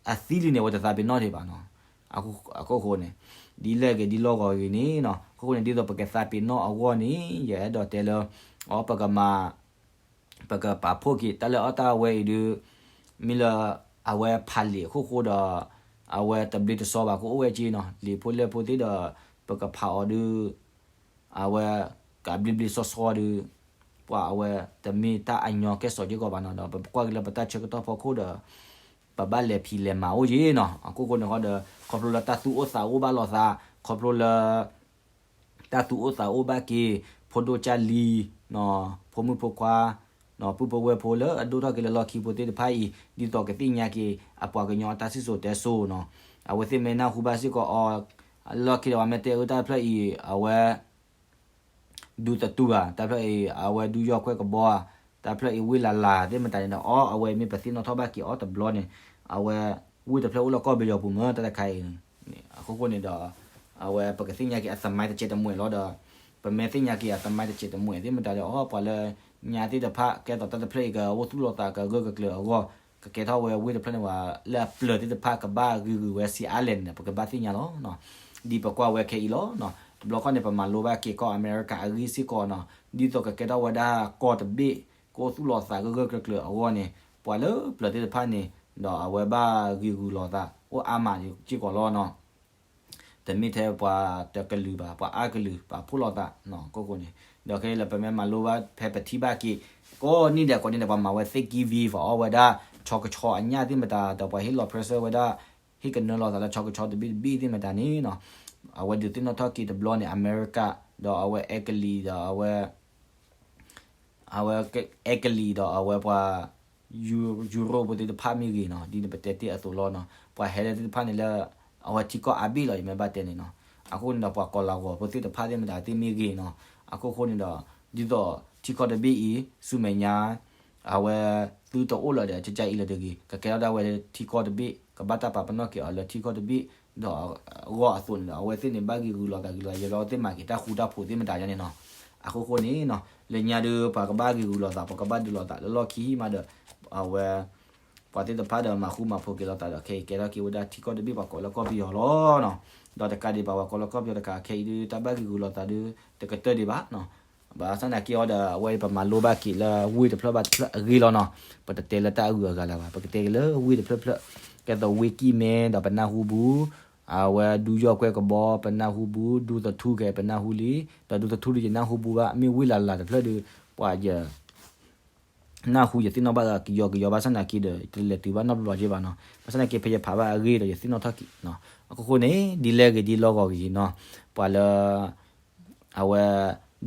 အသံလံန့ၣ် အဝဲတသးပ့ၤနီၣ်ဒံးဘၣ်နီၤ. အခိၣ်ဃိန့ၣ် ဒ်လဲၣ်ဂ့ၤဒ်လီၢ်ဂီၤဂ့ၤန့ၣ်နီၤ အခိၣ်ဃိန့ၣ် ဒ်သိးပကသးပ့ၤနီၣ်အဂီၢ်န့ၣ် ယအဲၣ်ဒိးတဲလၢ အီ ပကမၤ ပကပာ်ဖှိၣ်က့ၤ တၢ်လၢအီၣ်တၢ်ဝဲအံၤဒုး မ့ၢ်လၢ အဝဲဖးလံာ်အခိၣ်ဃိဒီး အဝဲတဘျ့တစီဘၣ်ကအိၣ်ဝဲက့နီၤ လံာ်ဖိလဲၢ်ဖိသ့ၣ်ဒီး ပကဖးအီၤဒုး အဝဲ ကဘျ့ဘျ့စီစီဒီး ပှၤအဝဲတမ့ၢ်တၢ်အညီကဲစီၤက့ကီးဘၣ်နီၤ ဒီးပကွၢ်က့ၤလၢပတၢ်ဆၢကတီၢ်ဖီခိၣ်ဒီး ပဘၣ်လဲၤဖံးလဲၤမၤအိၣ်က့နီၤ အခိၣ်ဃိန့ၣ်ဃီဒီး ခီဖျိလၢတၢ်သူၣ်အိၣ်သးအိၣ်ဘၣ်လိာ်သး ခီဖျိလၢ တၢ်သူၣ်အိၣ်သးအိၣ်ဘၣ်က့ၤ ဖိဒိၣ်ကၢ်လံၤ ဖိမုၣ်ဖိခွါ ပုၢ်ဖိဝဲၢ်ဖိလၢအဒိၣ်ထီၣ်က့ၤလၢလီၢ်ခံဖိသ့ၣ်တဖၣ်အံၤ ဒ်သိးကသ့ၣ်ညါက့ၤ အပှၤကညီအတၢ်စံၣ်စိၤတဲစိၤနီၤ အဝဲသ့ၣ်မ့ၢ်နၢ်ဟူဘၣ်စ့ၢ်ကီးအီၤ လီၢ်ခံဒီးပှၤမ့ၢ်တဲအၢတၢ်တဖျၢၣ်အံၤ အဝဲ ဒူသတူၢ်ဧါ တၢ်ဖျၢၣ်အံၤ အဝဲဒူယီၢ်ခွဲၣ်ကဘီဧါ တၢ်ဖျၢၣ်အံၤဝ့ၢ်လၢ်လၢ်သ့ၣ်မတၤန့ၣ်ဒီး အီ အဝဲမ့ၢ်ပသ့ၣ်နီၣ်ထီၣ်ဘၣ်က့ၤအီၤတဘျီန့ၣ် အဝဲ ဝ့ၢ်တဖျၢၣ်အိၣ်လၢကီၢ်ပယီၤပူၤမ့ၢ်တၢ်တခါအံၤန့ၣ် အခိၣ်ဃိန့ၣ်ဒီး အဝဲပကသ့ၣ်ညါက့ၤအသမိုင်းတစဲးတမှဲၤလီၤဒီး ပမ့ၢ်သ့ၣ်ညါက့ၤအသမိုင်းတစဲးတမှဲၤသ့ၣ်မတၤဒီး အီ ပှၤလၢညါသ့ၣ်တဖၣ် ကဲသိးတၢ်တဖျၢၣ်အံၤကအိၣ်သူၣ်လီၤသးကဂၢၢ်ကကျၢၤအဂီၢ် ကကဲထီၣ်ဝဲဝ့ၢ်တဖျၢၣ်န့ၣ်ဝဲ လၢအပျၢၤသ့ၣ်တဖၣ်ကဘၣ်ဂုာ်ဂုာ်ဝဲဆံးအါလဲၣ်န့ၣ် ပကဘၣ်သ့ၣ်ညါလီၤ ဒ်ပကွၢ်ဝဲခဲအံၤလီၤ တဘျီခီန့ၣ် ပမၤလိဘၣ်က့ၤကီၢ်အမဲရကၤအဂ့ၢ်စ့ၢ်ကီးနီၤ ဒ်သိးကကဲထီၣ်ဝဲဒၣ်ကီၢ်တဘ့ၣ် ကအိၣ်သူၣ်လီၤသးကဂၢၢ်ကကျၢၤအဂီၢ်န့ၣ် ပှၤလၢပျၢၤသ့ၣ်တဖၣ်န့ၣ် ဒီးအဝဲဘၣ်ဂုာ်ဂုာ်လီၤသး အိၣ်အါမးစ့ၢ်ကီးလီၤနီၤ တမ့ၢ်ထဲပှၤတကလုာ်ဘၣ် ပှၤအါကလုာ် ပာ်ဖှိၣ်လိာ်သး ကိးကိးန့ၣ် ဒီးခဲအံၤလၢပမ့ၢ်မၤလိဘၣ်ဖဲပထံၣ်ဘၣ်က့ၤ ကိးနံၣ်ဒဲးကိးနံၣ်ဒဲး ပှၤမၤဝဲ Thanksgiving ပှၤအီဝဲဒၣ် ဆီကဆီအညၣ်သ့ၣ်မတၤ ဒီးပှၤဟ့ၣ်လီၤ present ဝဲဒၣ် ဟ့ၣ်ကနၢလီၤသးလၢဆီကဆီတဘ့ၣ်တဘ့ၣ်သ့ၣ်မတၤန့ၣ်နီၤ အဝဲဒုးသ့ၣ်နီၣ်ထီၣ်က့ၤတဘျီန့ၣ် အမဲရကၤ ဒီးအဝဲအဲကလံးဒီးအဝဲ အဝဲအဲကလံးဒီးအဝဲပှၤ ယူရိၣ်ဖိသ့ၣ်တဖၣ်မ့ၢ်ဂ့ၤနီၤ ဒ်န့ၣ်ပတဲတ့ၢ်အသိးလီၤနီၤ ပှၤဟဲလၢသ့ၣ်တဖၣ်န့ၣ်လၢ အဝဲထံကီၢ်အါဘ့ၣ်လီၤ ယမ့ၢ်ဘၣ်တဲန့ၣ်နီၤ. အဃိန့ၣ်ဒီးပှၤကီၤလၤဝီၤဖိသ့ၣ်တဖၣ်သ့ၣ်မတၤသ့ၣ်မ့ၢ်ဂ့ၤနီၤ, အခိၣ်ဃိန့ၣ်ဒီး ဒ်သိးထံကီၢ်တဘ့ၣ်အံၤ ဆူမဲာ်ညါ အဝဲသုတအိၣ်လၢၤဒီး ကကအံၤလၢၤတဂ့ၤ ကကဲထီၣ်ဒၣ်ဝဲလၢထံကီၢ်တဘ့ၣ် ကဘၣ်တၢ်ပာ်ပနီၣ်က့ၤအီၤလၢထံကီၢ်တဘ့ၣ် ဒီးအဂီၢ်အသိးန့ၣ်ဒီး အဝဲသ့ၣ်န့ၣ်ဘၣ်ဂ့ၤဂုာ်လိာ်သးဂ့ၤလီၤ ယလီၤသ့ၣ်မၤက့ၤတၢ်ဃူတၢ်ဖိးသ့ၣ်မတၤယါန့ၣ်နီၤ. အခိၣ်ဃိန့ၣ်နီၤ လၢညါဒုး ပှၤကဘၣ်ဂ့ၤဂုာ်လိာ်သး ပှၤကဘၣ်ဒုးလိာ်သးလၢလီၢ်ခံဟံၣ်မးဒီး အဝဲ ပှၤသ့ၣ်တဖၣ်ဒီးမၤဃူမၤဖိးက့ၤလိာ်သးဒီး ခဲအံၤကဲထီၣ်က့ၤဝဲဒၣ်ထံကီၢ်တဘ့ၣ်ပှၤကိးလၢကီၢ်ပယီၤလီၤနီၤ. ဒီးတကးဒံးဘၣ် ပှၤကိးလၢကီၢ်ပယီၤတကးခဲအံၤဒုး တၢ်ဘၣ်ဂ့ၤဂုာ်လိာ်သးဒုး တကတၢၢ်ဒံးဘၣ်နီၤ. ဘၣ်ဆၣ်သနာ်က့အီၤဒီး အဝဲပမၤလိဘၣ်က့ၤလၢဝ့ၢ်တဖျၢၣ်ဘၣ်တဖျၢၣ်အဂ့ၢ်လီၤနီၤ. ပတတဲလၢတၢ်အဂုၤအဂၤလၢၤဘၣ် ပကတဲက့ၤလၢဝ့ၢ်တဖျၢၣ်ဖျၢၣ် ကဲသိးဝ့ၢ်ကံၢ်မဲဒီးပနၢ်ဟူဘူး, အဝဲဒူယီၣ်ကွဲကဘီ ပနၢ်ဟူဘူး, ဒူသထူကဲ ပနၢ်ဟူလံ, ဒီးဒူသထူဒုးယနၢ်ဟူဘူးဘၣ် မ့ၢ်ဝ့ၢ်လၢ်လၢ်တဖျၢၣ်ဒုး ပှၤယ နၢ်ဟူယသ့ၣ်နီၣ်ဘၣ်သးကယီကယီ ဘၣ်ဆၣ်သနာ်က့ဒီး တလဲၤတုၤဘၣ်နီတဘျီက့ၤဘၣ်နီၤ. ဘၣ်ဆၣ်သနာ်က့ ဖဲယဖးဘၣ်အဂ့ၢ်ဒီး ယသ့ၣ်နီၣ်ထီၣ်က့ၤနီၤ. အခိၣ်ဃိန့ၣ် ဒ်လဲၣ်ဂ့ၤဒ်လီၢ်ဂီၤဂ့ၤနီၤ, ပှၤလၢ အဝဲ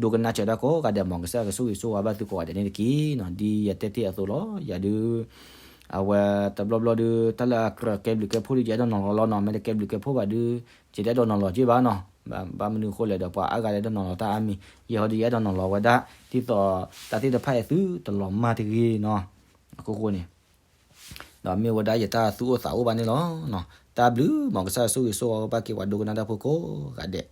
ဒိကနၣ်စၢၤတၢ်ကိးဂၤဒဲး မ်ကစၢ်ယွၤကဆိၣ်ဂ့ၤဆိၣ်ဝါဘၣ်သုကိးဂၤဒဲးန့ၣ်တက့ၢ်နီၤ. ဒ်ယတဲတ့ၢ်အသိးလီၤ. ယၤဒုး အဝဲတဘျီဘျီဒုး တၢ်လၢအကြၢးကဲဘျုးကဲဖှိၣ်ဒုး ယအဲၣ်ဒိးနီၤလီၤလီၤနီၤ. မ့ၢ်တကဲဘျုးကဲဖှိၣ်ဘၣ်ဒုး ယတအဲၣ်ဒိးနီၤလီၤက့ၤဘၣ်နီၤ. ဘၣ်မနုၤအဃိလဲၣ်ဒီး ပှၤအါဂၤလၢအဲၣ်ဒိးနီၤလီၤတၢ်အါမံၤ ယဟီဒုး ယအဲၣ်ဒိးနီၤလီၤဝဲဒၣ် ဒ်သိးတၢ်သ့ၣ်တဖၣ်အံၤသုတလီၤမၢ်တဂ့ၤနီၤ. အခိၣ်ဃိန့ၣ် ဒီးမ့ၢ်ဝဲဒၣ်ယတၢ်သူၣ်အိၣ်သးအိၣ်ဘၣ်န့ၣ်လီၤ. တၢ်ဘျုး မ်ကစၢ်ယွၤကဆိၣ်ဂ့ၤဆိၣ်ဝါဘၣ်က့ၤပှၤဒိကနၣ်တၢ်ဖိကိးဂၤဒဲး.